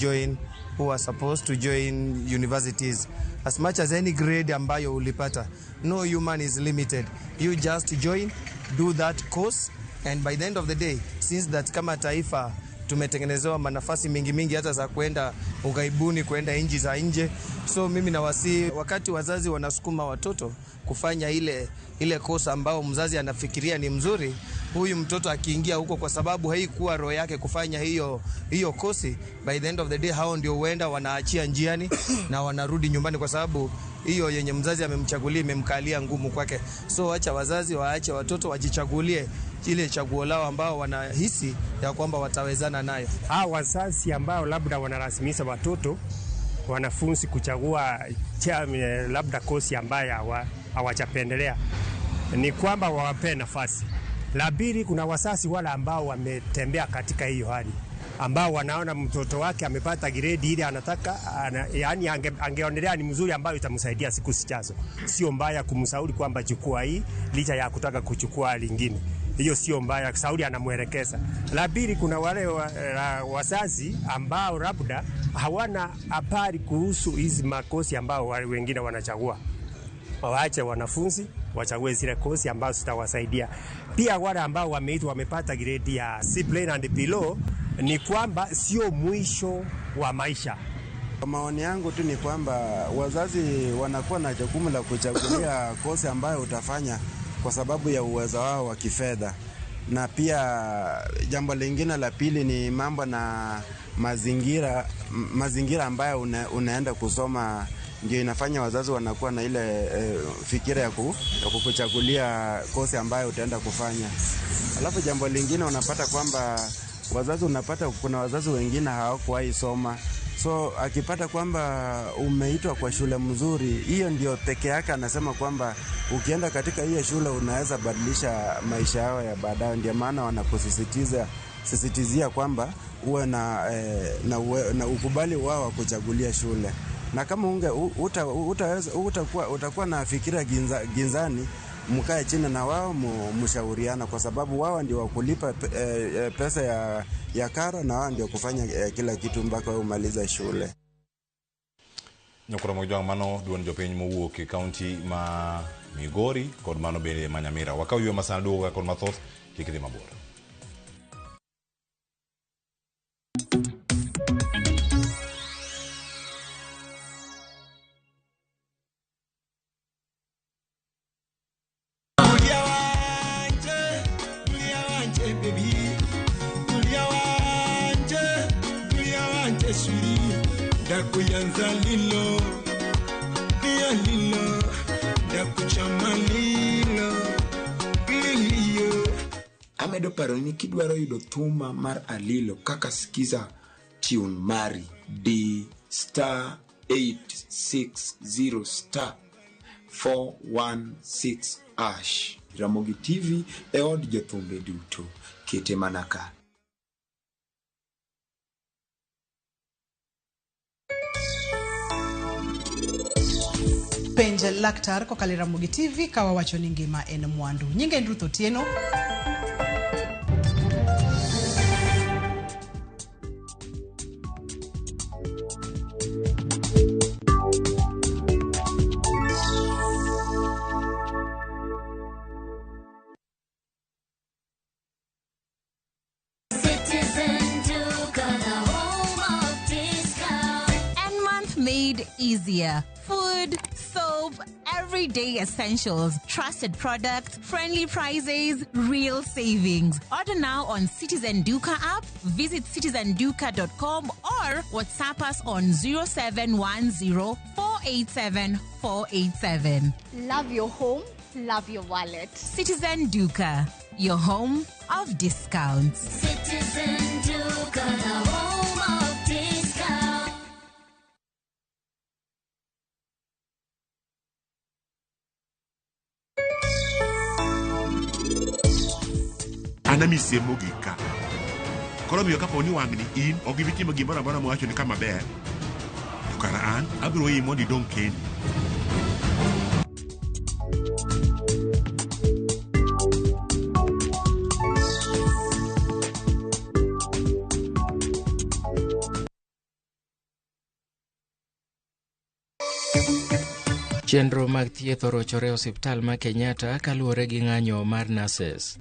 join universities, as much as any grade ambayo ulipata, no human is limited. You just join, do that course, and by the end of the day, since that kama taifa tumetengenezewa manafasi mingi mingi hata za kwenda ughaibuni, kwenda nchi za nje. So mimi nawasihi, wakati wazazi wanasukuma watoto kufanya ile kosa ambao mzazi anafikiria ni mzuri, huyu mtoto akiingia huko kwa sababu haikuwa roho yake kufanya hiyo kosi, by the end of the day hao ndio huenda wanaachia njiani na wanarudi nyumbani, kwa sababu hiyo yenye mzazi amemchagulia imemkalia ngumu kwake. So acha wazazi waache watoto wajichagulie ile chaguo lao ambao wanahisi ya kwamba watawezana nayo.
Hawa wazazi ambao labda wanalazimisha watoto wanafunzi kuchagua labda kosi ambayo hawajapendelea, ni kwamba wawape nafasi. La pili, kuna wazazi wale ambao wametembea katika hiyo hali, ambao wanaona mtoto wake amepata grade ile anataka, yaani angeonelea ni mzuri ambayo itamsaidia siku zijazo. Sio mbaya kumshauri kwamba chukua hii licha ya kutaka kuchukua lingine. Hiyo sio mbaya, Sauli anamwelekeza. La pili, kuna wale wazazi ambao labda hawana habari kuhusu hizi makosi ambao wale wengine wanachagua. Waache wanafunzi wachague zile kosi ambazo zitawasaidia. Pia wale ambao wameitwa wamepata grade ya C plain and below, ni kwamba sio mwisho wa maisha.
Kwa maoni yangu tu ni kwamba wazazi wanakuwa na jukumu la kuchagulia kosi ambayo utafanya kwa sababu ya uwezo wao wa kifedha. Na pia jambo lingine la pili ni mambo na mazingira ambayo unaenda kusoma, ndio inafanya wazazi wanakuwa na ile fikira ya kukuchagulia kosi ambayo utaenda kufanya. Alafu jambo lingine unapata kwamba kuna wazazi wengine hawakuwahi soma. So akipata kwamba umeitwa kwa shule mzuri, hiyo ndio peke yake anasema kwamba ukienda katika hiyo shule unaweza badilisha maisha yao ya baadaye. Ndio maana wanakusisitizia kwamba uwe na ukubali wao wa kuchagulia shule. Na kama utakuwa na fikira ginzani, mkae chini na wao mshauriana, kwa sababu wao ndio wakulipa pesa ya karo na wao ndio kufanya kila kitu mpaka wewe umalize shule.
Nyokoro mojwang mano duond jopiny mowuok e kaunti ma Migori kod mano bende ma Nyamira. Wakaw ywe masana duogo kod mathoth, kik idhi mabor.
Ndakuyanza lilo, pia lilo, ndakuchama lilo, lilio.
Amedo paro ni kidwaro yudo thuma mar Alilo kaka sikiza tune mari D star 860 star 416 hash. Ramogi TV e od jothumbe duto, kete mana ka.
Penj laktar kokalo e Ramogi TV ka wawacho ni ngima en mwandu. Nyinga en Ruth Otieno.
Citizen Duka, the home of discount.
And month made easier. Food, soap, everyday essentials, trusted products, friendly prices, real savings. Order now on Citizen Duka app, visit citizenduka.com or WhatsApp us on 0710 487 487.
Love your home, love your wallet.
Citizen Duka, your home of discounts.
Citizen Duka, the home of discount.
An amisie mogik ka. Koro omiyo kapo ni wang'ni in ok ibi timo gimoro amora mowacho ni kama ber, to kara an abiro weyi mondo idong' kendi.
Chenro mag thieth orochore e osiptal ma Kenyatta kaluwore gi ng'anyo mar nurses.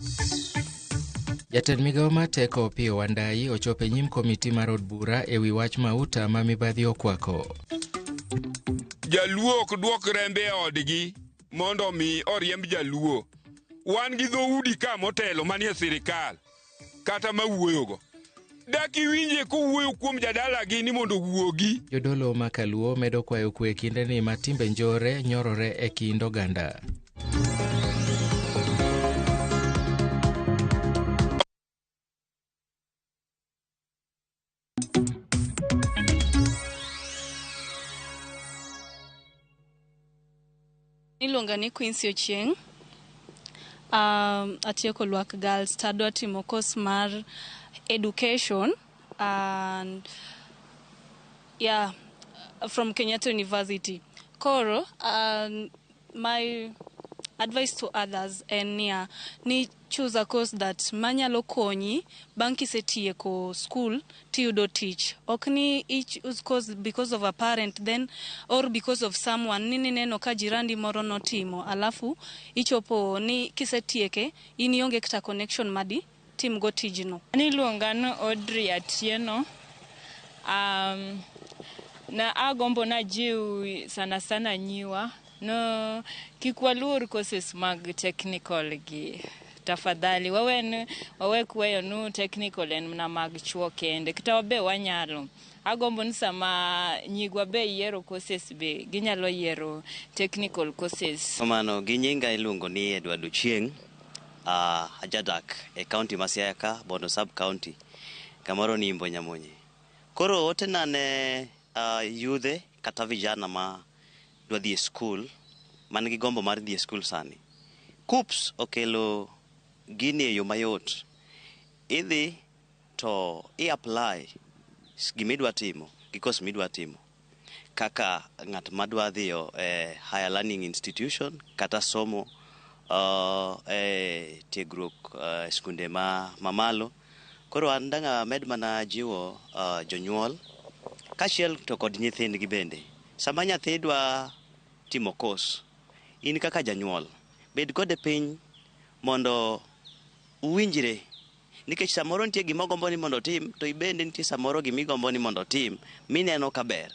Jatend migao mar teko Opiyo Wandayi ochopo e nyim komiti mar od bura e wi wach mauta ma mibadhi okwako.
Jaluo ok duok rembe e odgi mondo mi oriemb jaluo. Wan gi dhoudi ka motelo manie sirikal kata mawuoyogo. Dak iwinje kowuoyo kuom jadalagi ni mondo owuogi.
Jodolo ma Kaluo medo kwayo kwe kindeni ma timbe njore nyorore e kind oganda.
Iluonga ni Quincy Ochieng. Atieko Lwak Girls tadwa timo course mar education and yeah, from Kenyatta University. Koro, my Advice to others en niya, ni choose a course that manyalo konyi bang' kisetieko school tiyudo tich. Ok ni i choose course because of a parent then or because of someone ni nineno ka jirandi moro notimo alafu ichopo ni kisetieke in ionge kata connection madi timgo tijno.
An iluonga ni Audrey Atieno. Na agombo najiw sana sana nyiwa no kik waluor courses mag technical gi tafadhali wawen wawek weyo nu technical en mana mag chuo kende kata wabe wanyalo agombo ni sama nyigwa be yiero courses be ginyalo yiero technical courses.
Mano gi nyinga iluongo ni Edward Ochieng', ajadak e county ma Siaya ka, Bondo sub county, kamoro ni Imbo Nyamonye. Koro otena ne yudhe kata vijana ma dwa dhi e skul, man gi gombo mar dhi e skul sani. KUCCPS okelo gini e yo mayot. Idhi to i apply gimidwa timo gi course midwa timo. Kaka ng'at madwa dhiyo e higher learning institution kata somo e tiegruok e skunde ma mamalo. Koro an dang' amed mana jiwo jonyuol kaachiel to kod nyithindgi bende. Sama nyathi dwa timo course, in kaka janyuol, bed kode piny mondo uwinjre. Nikech samoro nitie gima ogombo ni mondo otim, to ibende nitie samoro gimigombo ni mondo otim, mineno ka ber.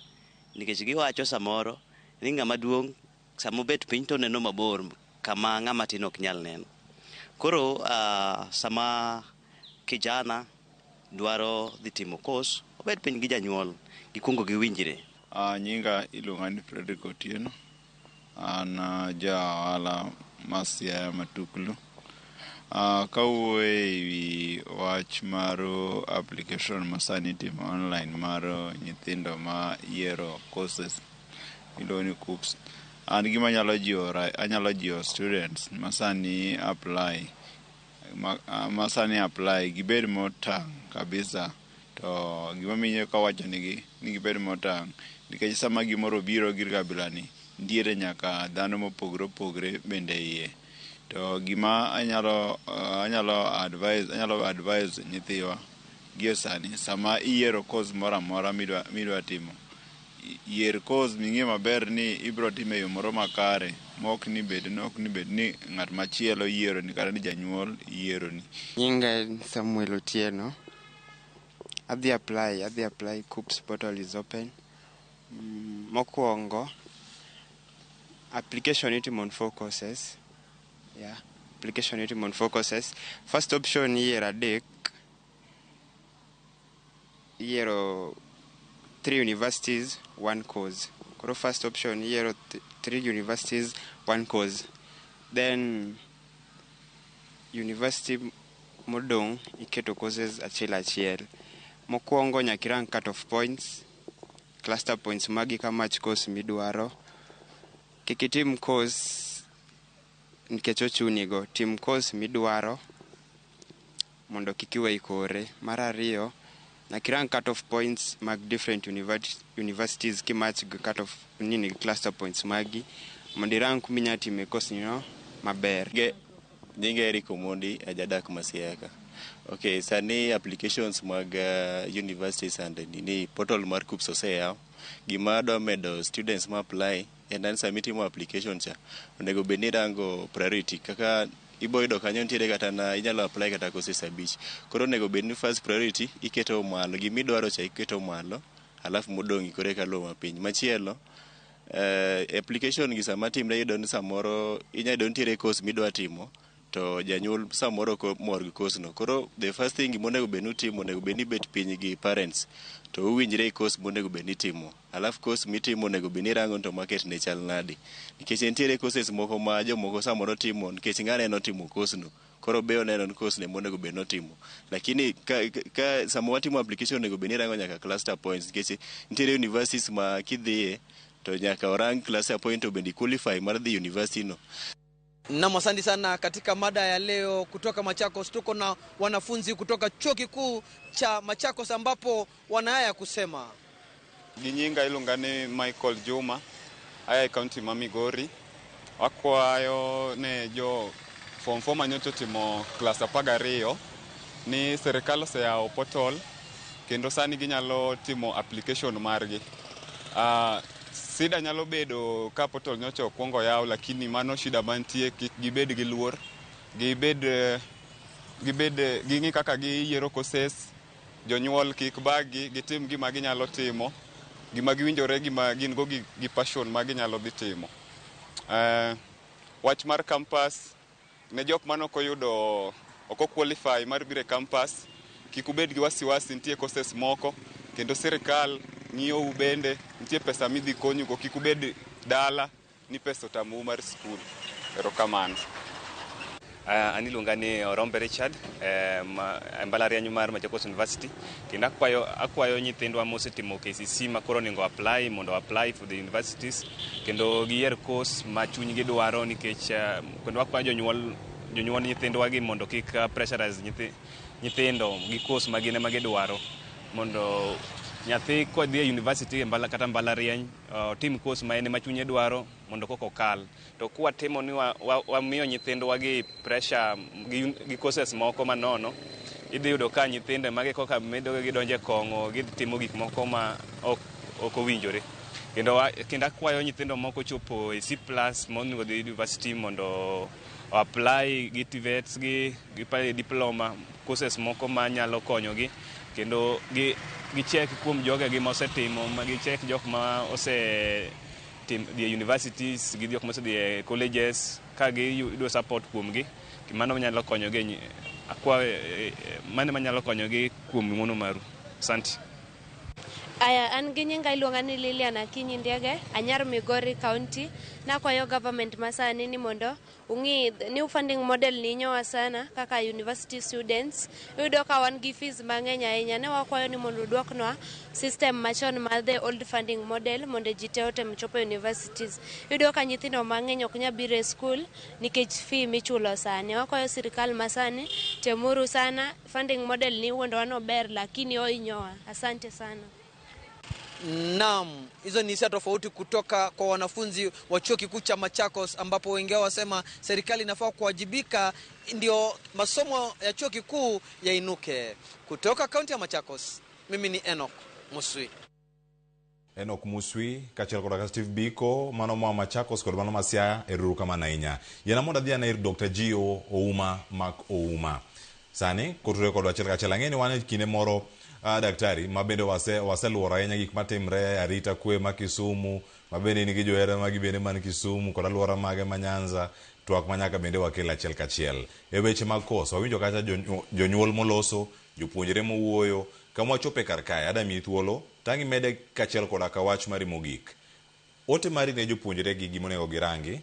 Nikech giwacho samoro ni ng'ama duong' sama obet piny to oneno mabor kama ng'ama tin ok nyal neno. Koro sama kijana dwaro dhi timo course, obed piny gi janyuol, gikuongo giwinjre.
Nyinga iluonga ni Frederick Otieno. An ja ohala ma Siaya Matuklu. Kawuoyo ewi wach mar application ma sani itimo online mar nyithindo ma yiero courses miluongo ni KUCCPS. An gima anyalo jiwo anyalo jiwo students ma sani apply ma sani apply gibed motang' kabisa to gimomiyo kawacho negi ni gibed motang' nikech sama gimoro obiro gir kabila ni nitiere nyaka dhano mopogore opogore bende iye. To gima anyalo advise nyithiwa gie sani sama iyiero course moro amora midwa timo, yier course ming'eyo maber ni ibiro timo e yo moro makare mok ni bed ok ni bed ni ng'at machielo yiero ni kata ni janyuol yiero ni.
Nyinga en Samuel Otieno. Adhi apply KUCCPS portal is open. Mokwongo, application itimo on four courses. Yeah, application itimo on four courses. First option iyiero adek. Iyiero three universities, one course. Koro first option iyiero three universities, one course. Then university modong' iketo courses achiel achiel. Mokwongo nyaka irang cut off points, cluster points magi ka match course midwaro. Kik itim course nikech ochuni go. Tim course midwaro mondo kik iwe kore. Mar ariyo, nyaka irang cut off points mag different universities ki match gi cut off nini gi cluster points magi mondo irang kuminya time course ni no maber.
Nyinga Eric Omondi, ajadak ma Siaya ka. Okay, sani applications mag universities and nini portal mar KUCCPS oseyaw. Gima adwa medo students ma apply en ni sama itimo application cha, onego bed ni irango priority kaka ibo yudo kanyo nitiere kata na inyalo apply kata courses 5. Koro onego bed ni first priority iketo malo, gimidwaro cha iketo malo, alafu modong' koro eka luwo mapiny. Machielo, application gi sama timre iyudo ni samoro inya yudo nitiere course midwa timo to janyuol samoro ok mor gi course no. Koro the first thing monego bed ni utimo onego bed ni ibet piny gi parents to uwinjre e course monego bed ni itimo. Alafu course mitimo onego bed ni irango ni to market ne chal nade. Nikech nitiere courses moko ma jomoko samoro timo nikech ng'ane notimo course no. Koro be oneno ni course ne monego bed notimo. Lakini ka sama watimo application onego bed ni irango nyaka cluster points nikech nitiere universities ma kidhiye to nyaka orang cluster point to bende qualify mar dhi university no.
Nam, asante sana. Katika mada ya leo kutoka Machakos tuko na wanafunzi kutoka chuo kikuu cha Machakos ambapo wana haya ya kusema.
Gi nyinga iluonga ni Michael Juma, aya e kaunti ma Migori.
Akwayo ne jo form 4 manyocha otimo klas 12 ni sirikal oseyawo portal kendo sani ginyalo timo application margi. Shida nyalo bedo ka portal nyocha okwongo yaw, lakini mano shida mantie kik gibed gi luor, gibed gibed ging'i kaka giyiero courses, jonyuol kik bag-gi, gitim gima ginyalo timo, gima giwinjore gima gin go gi passion ma ginyalo dhi timo. Wach mar campus ne jok manok oyudo ok qualify mar biro e campus, kik ubed gi wasiwasi, nitie courses moko kendo sirikal ng'iyou bende, nitie pesa midhi konyugo, kik ubed dala ni pesa otamou mar skul. Erokamano.
An iluonga ni Orombe Richard e mbalariany mar Machakos University kendo akwayo nyithindwa mosetimo KCC ma koro onego apply mondo apply for the universities kendo giyier course ma chunygi dwaro nikech kendo akwayo jonyuol nyithindwa gi mondo kik pressurize nyithindo gi course ma gin ema gidwaro mondo nyathi kodhi e university e mbala kata mbalariany otim course ma en ema chunye dwaro mondo kok okal. To kwatimo ni wamiyo nyithindwa gi pressure gi courses moko manono, idhi yudo ka nyithindo magi koka medo gidonjo e kong'o, gitimo gik moko ma ok owinjore. Kendo akwayo nyithindo moko chopo e C+ monego dhi university mondo apply gi TVETs gi diploma courses moko manyalo konyogi kendo gi check kuom jogegi mosetimo ma gi check jok ma ose dhi e universities gi jok mosedhi e colleges ka giyudo support kuomgi, mano nyalo konyogi mano manyalo konyogi kuom ng'uono maru. Asante.
Aya, an gi nyinga iluonga ni Lilian Akinyi Ndiege, anyar Migori County. Nakwayo government masani ni mondo ung'i new funding model ni hinyowa sana kaka university students. Iyudo ka wan gi fees mang'eny ahinya. Ne wakwayo ni mondo uduoknwa system machon mar the old funding model mondo ji te otem chopo universities. Iyudo ka nyithindo mang'eny ok nyal biro e school nikech fee michulo sani. Wakwayo sirikal masani temuru sana funding model ni wuondowa nober lakini ohinyowa. Asante sana.
Naam, hizo ni hisia tofauti kutoka kwa wanafunzi wa chuo kikuu cha Machakos, ambapo wengi wao wasema serikali inafaa kuwajibika ndio masomo ya chuo kikuu yainuke. Kutoka kaunti ya Machakos, mimi ni Enoch Muswi.
Enoch Muswi kaachiel koda ka Steve Biko mano moa Machakos kod mano ma Siaya ero kamano ahinya. Yiena mondo adhi ane ir Dr. Gio Ouma Mark Ouma. Sani kotudore kodwa achiel kachiel ang'e ni wan e kinde moro daktari ma bende waseluoro ahinya gik matimre arita kwe ma Kisumu ma bende nigi johera magi bende man Kisumu kod alwora mage ma Nyanza twak ma nyaka bende wakel achiel kachiel. E weche mag kos wawinjo kacha jonyuol moloso, jopuonjre mowuoyo, kama wachope kar kae adwa miyi thuolo tang' imede kachiel koda ka wach mari mogik. Ote mari ne jopuonjre gi gimonego girangi,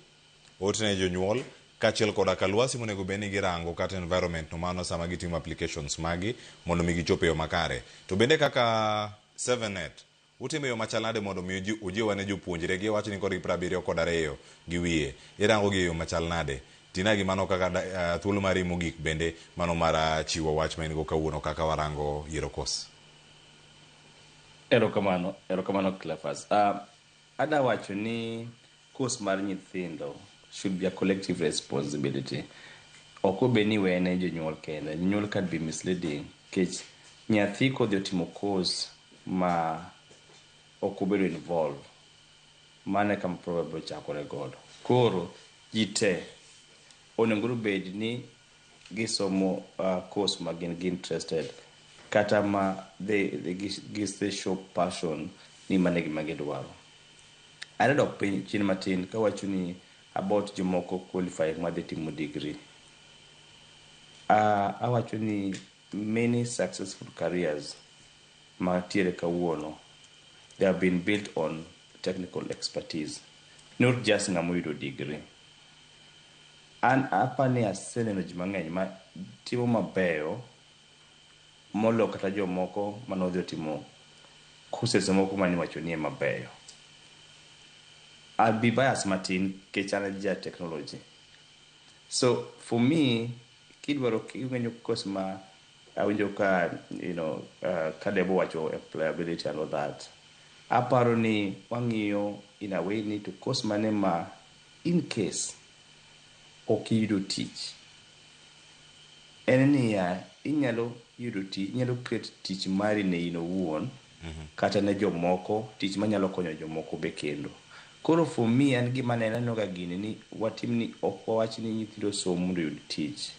ote ne jonyuol kaachiel koda ka lwasi monego bed ni girango kata environment no mano sama gitimo applications magi mondo mi gichop e yo makare. To bende kaka 7net utimo e yo machal nade mondo mi ujiw ane jopuonjre gi wach ni kod gi 72 gi wiye irango gi e yo machal nade? Tina gi mano kaka thuolo mari mogik bende mano mar chiwo wach ma in go kawuono kaka warango yiero kos.
Erokamano, erokamano Cleophas. Ada wacho ni course mar nyithindo should be a collective responsibility. Ok obed ni wene jonyuol kende. Jonyuol can be misleading nikech nyathi kodhi otimo course ma ok obedo involved, mano e kama problem biro chakore godo. Koro ji te onego bed ni gisomo course ma gin gi interested kata ma they show passion ni mano e gima gidwaro. Adwa dok piny chien matin kawacho ni about jomoko qualify madhi timo degree. Awacho ni many successful careers mantiere kawuono, they have been built on technical expertise, not just ng'ama oyudo degree. An apani aseneno ji mang'eny ma timo mabeyo molo kata jomoko manodhi otimo courses moko maniwacho ni e mabeyo. I'll be biased matin nikech an ja technology. So for me, kidwaro kiwenyo course ma awinjo ka ka Debo wacho employability and all that. Aparo ni wang'iyo in a way ni to course mane ma in case ok iyudo tich, en niya, inyalo yudo tich, inyalo create tich mari ne in owuon kata ne jomoko, tich manyalo konyo jomoko be kendo. Koro for me an gima aneno, aneno ga gini ni watim ni ok wawach ni nyithindo som mondo oyud tich.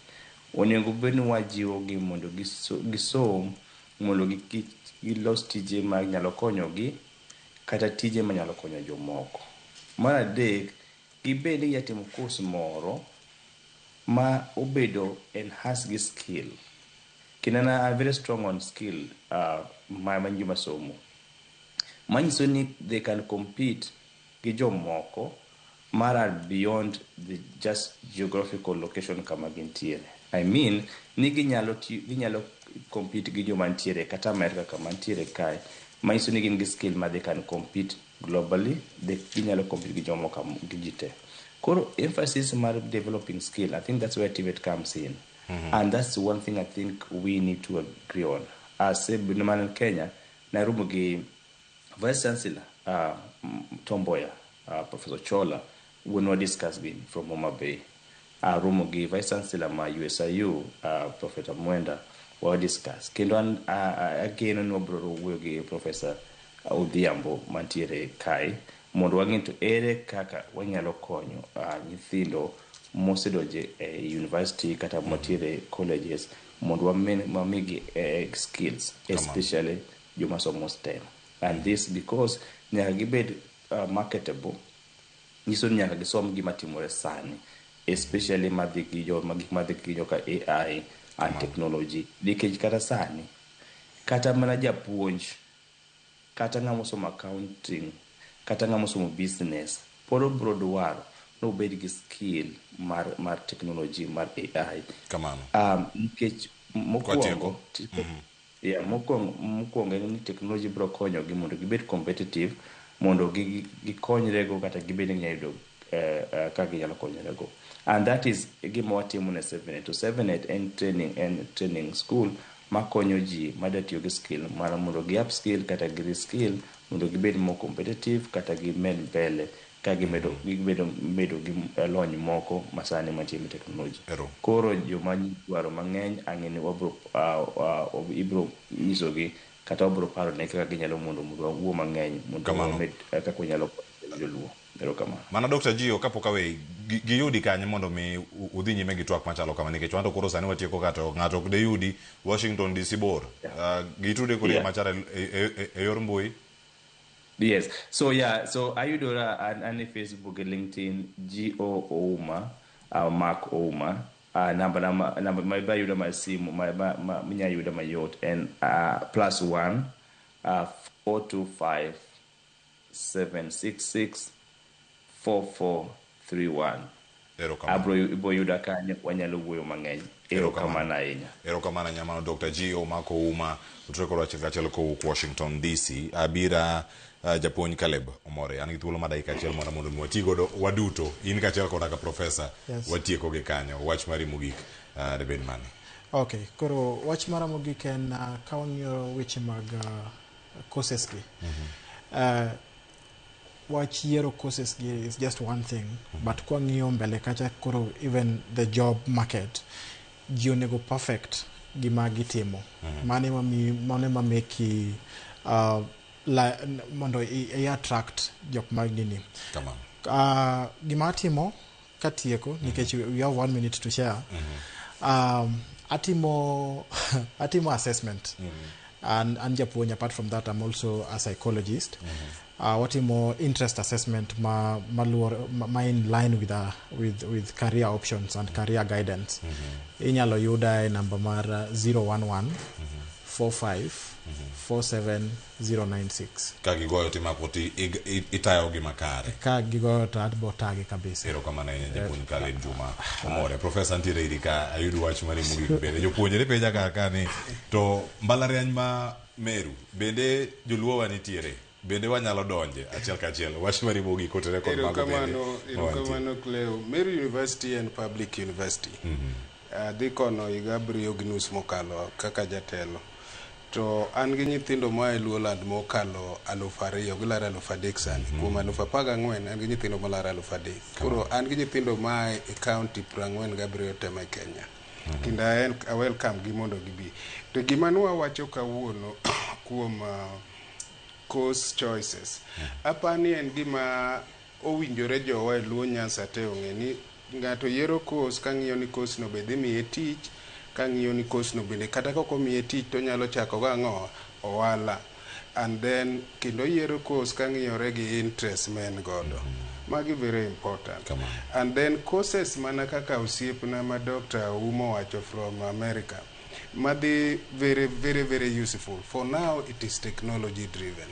Onego bed ni wajiwo gi mondo gisom mondo gilos tije manyalo konyogi kata tije manyalo konyo jomoko. Mar adek, gibed ni gijatimo course moro ma obedo enhance gi skill. Kendo an I'm very strong on skill ma joma somo. Manyiso ni they can compete gi jomoko mar are beyond the just geographical location kama gintiere. I mean ni ginyalo compete gi joma ntiere kata America kama ntiere kae. Manyiso ni gin gi skill ma they can compete globally, ginyalo compete gi jomoko gi ji te. Koro emphasis mar developing skill, I think that's where TVET comes in. And that's one thing I think we need to agree on. As man in Kenya, naromo gi Vice Chancellor Tom Mboya, Professor Chola, when we discuss gini from Homa Bay. Aromo gi Vice Chancellor ma USIU, Professor Mwenda, wa discuss. Kendo an ageno ni wabiro wuoyo gi Professor Odhiambo mantiere kae mondo wang'e to ere kaka wanyalo konyo nyithindo mosedonje e university kata mantiere colleges mondo wamigi skills, especially joma somo STEM. And this because nyaka gibed marketable, nyiso ni nyaka gisom gima timore sani, especially madhi gi jo gik madhi gi jo ka AI and technology. Nikech kata sani, kata mana japuonj, kata ng'ama osomo accounting, kata ng'ama osomo business, pod obiro dwaro ni obed gi skill mar technology mar AI.
Kamano.
Nikech mokwongo, mokwongo en ni technology biro konyogi mondo gibed competitive, mondo gikonyrego kata gibed ni ginyalo yudo kaka ginyalo konyorego. And that is gima watimo ne 7 To 7 en training school makonyo ji mada tiyo gi skill mar mondo gi upskill kata gi reskill mondo gibed more competitive kata gimed mbele ka gimedo gibedo gi lony moko masani mantie e technology. Koro joma dwaro mang'eny ang'e ni wabro ibro nyisogi kata wabro paro ne kaka ginyalo mondo wawuo mang'eny mondo wamed kaka wanyalo konyo joluo. Erokamano.
Mana Dr. Gio, kapok aweyi, giyudi kanye mondo mi udhi nyime gi twak machalo kama, nikech wanto koro sani watieko kata ng'ato ok deyudi Washington DC bor. Gitude kod machar e yor mbui.
Yes. So yeah, so ayudora an e Facebook e LinkedIn G O Ouma, Mark Ouma. Namba ma bayuda mar simu ma minya yuda mayot en +1 425 766 4431. Abro ibo yuda kanyo, wanyalo wuoyo mang'eny. Erokamano ahinya.
Erokamano nyamano Dr. Gio Mark Ouma, utore kodwa achiel kachiel kowuok Washington DC. Abira japuonj Caleb Omore, an gi thuolo mar dakika achiel mondo mi wati godo waduto, in kaachiel koda ka profesa.
Yes.
Watieko gi kanyo. Wach mari mogik debed mane?
Okay, koro wach mara mogik en ka wang'iyo weche mag courses gi. Wach yiero courses gi is just one thing, but kwa ng'iyo mbele kacha koro even the job market, ji onego perfect gima gitimo. Mane ma meki mondo i attract jok mag nini. Gima atimo katieko, nikech we have 1 minute to share. Atimo assessment. And japuonj, apart from that, I'm also a psychologist. Watimo interest assessment ma in line with career options and career guidance. Inyalo yuda e namba mar 011 45 47096.
Ka gigoyo timako ti itayo gi makare.
Ka gigoyo to adbo tagi kabisa.
Erokamano ahinya japuonj Caleb Juma Omore. Profesa ntiere iri ka ayud wach mari mogik bende. Jopuonjre penja kar ka ni to mbalariany ma Meru bende joluo wa nitiere, bende wanyalo donje achiel kachiel. Wach mari mogik kotere kod mago bende.
Erokamano Cleo. Meru University en public university. Adhi kono higa 7.5 mokalo kaka jatelo. To an gi nyithindo moa e Luoland mokalo 2000, gilaro 3000 sani. Kuom 14,000 an gi nyithindo malaro 3000. Koro an gi nyithindo moa e county 47 te ma Kenya. Kendo a welcome gi mondo gibi. To gima nwawacho kawuono kuom course choices, apani en gima owinjore jowa e Luo Nyanza te ong'e ni ng'ato yiero course kang'iyo ni course no be dhi miye tich, kang'iyo ni course no bende kata kok omiye tich to onyalo chako go ang'o ohala. And then kendo oyiero course kang'iyore gi interest ma en godo. Magi very important. And then courses mana kaka osiepna ma Dr. Oumo wacho from America, madhi very very very useful. For now it is technology driven.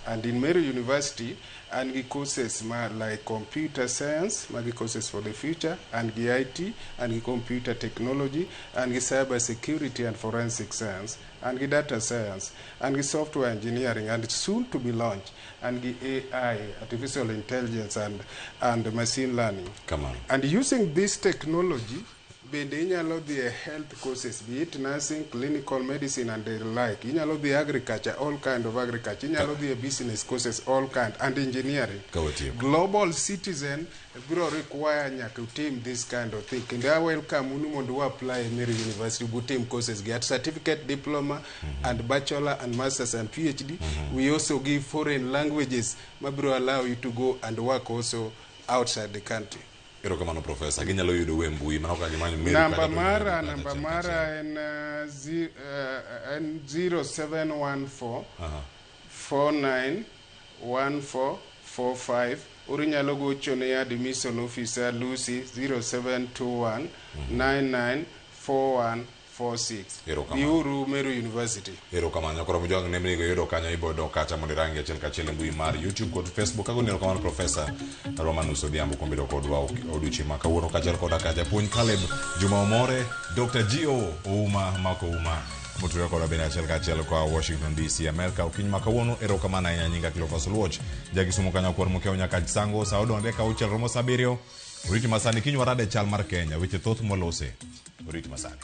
And in Meru University, an gi courses ma like computer science, magi courses for the future, and gi IT, and gi computer technology, and gi cyber security and forensic science, and gi data science, and gi software engineering, and soon to be launched, and gi AI, artificial intelligence and machine learning.
Kamano.
And using this technology, bende inyalo dhi e health courses, be it nursing, clinical medicine and the like. Inyalo dhi agriculture, all kind of agriculture. Inyalo dhi e business courses, all kind, and engineering.
Ka watieko.
Global citizen biro require nyaka utim this kind of thing. Kendo I welcome unu mondo u apply e Meru University, butim courses gi at certificate, diploma, and bachelor and masters and PhD. We also give foreign languages mabiro allow you to go and work also outside the country.
Erokamano profesa, ginyalo yudo we mbui mano ka gimanyo Meru
Namba
kata to
mara
ginyalo
namba
yudo
mara en en 0714 49 1445. Or inyalo gocho ne admission officer Lucy 0721 99 4146.
Erokamano.
Biuru Meru University.
Erokamano. Koro mojwang' nembni go yudo kanyo ibo dok kacha mondo irangi achiel kachiel e mbui mar YouTube kod Facebook. Agoni erokamano Profesa Romanus Odhiambo kuom bedo kodwa odiochieng' ma kawuono kaachiel koda ka japuonj Caleb Juma Omore, Dr. Gio Ouma Mako Ouma motudore kodwa bende achiel kachiel koa Washington DC, Amerka. Okinyi ma kawuono erokamano ahinya nyinga Cleophas Oluoch, jakisumo kanyo kwar mokiewo nyaka Sango, sa odong' dakika 6 romo sa 7. Oriti masani kiny warade chal mar Kenya, weche thoth mwalose. Oriti masani.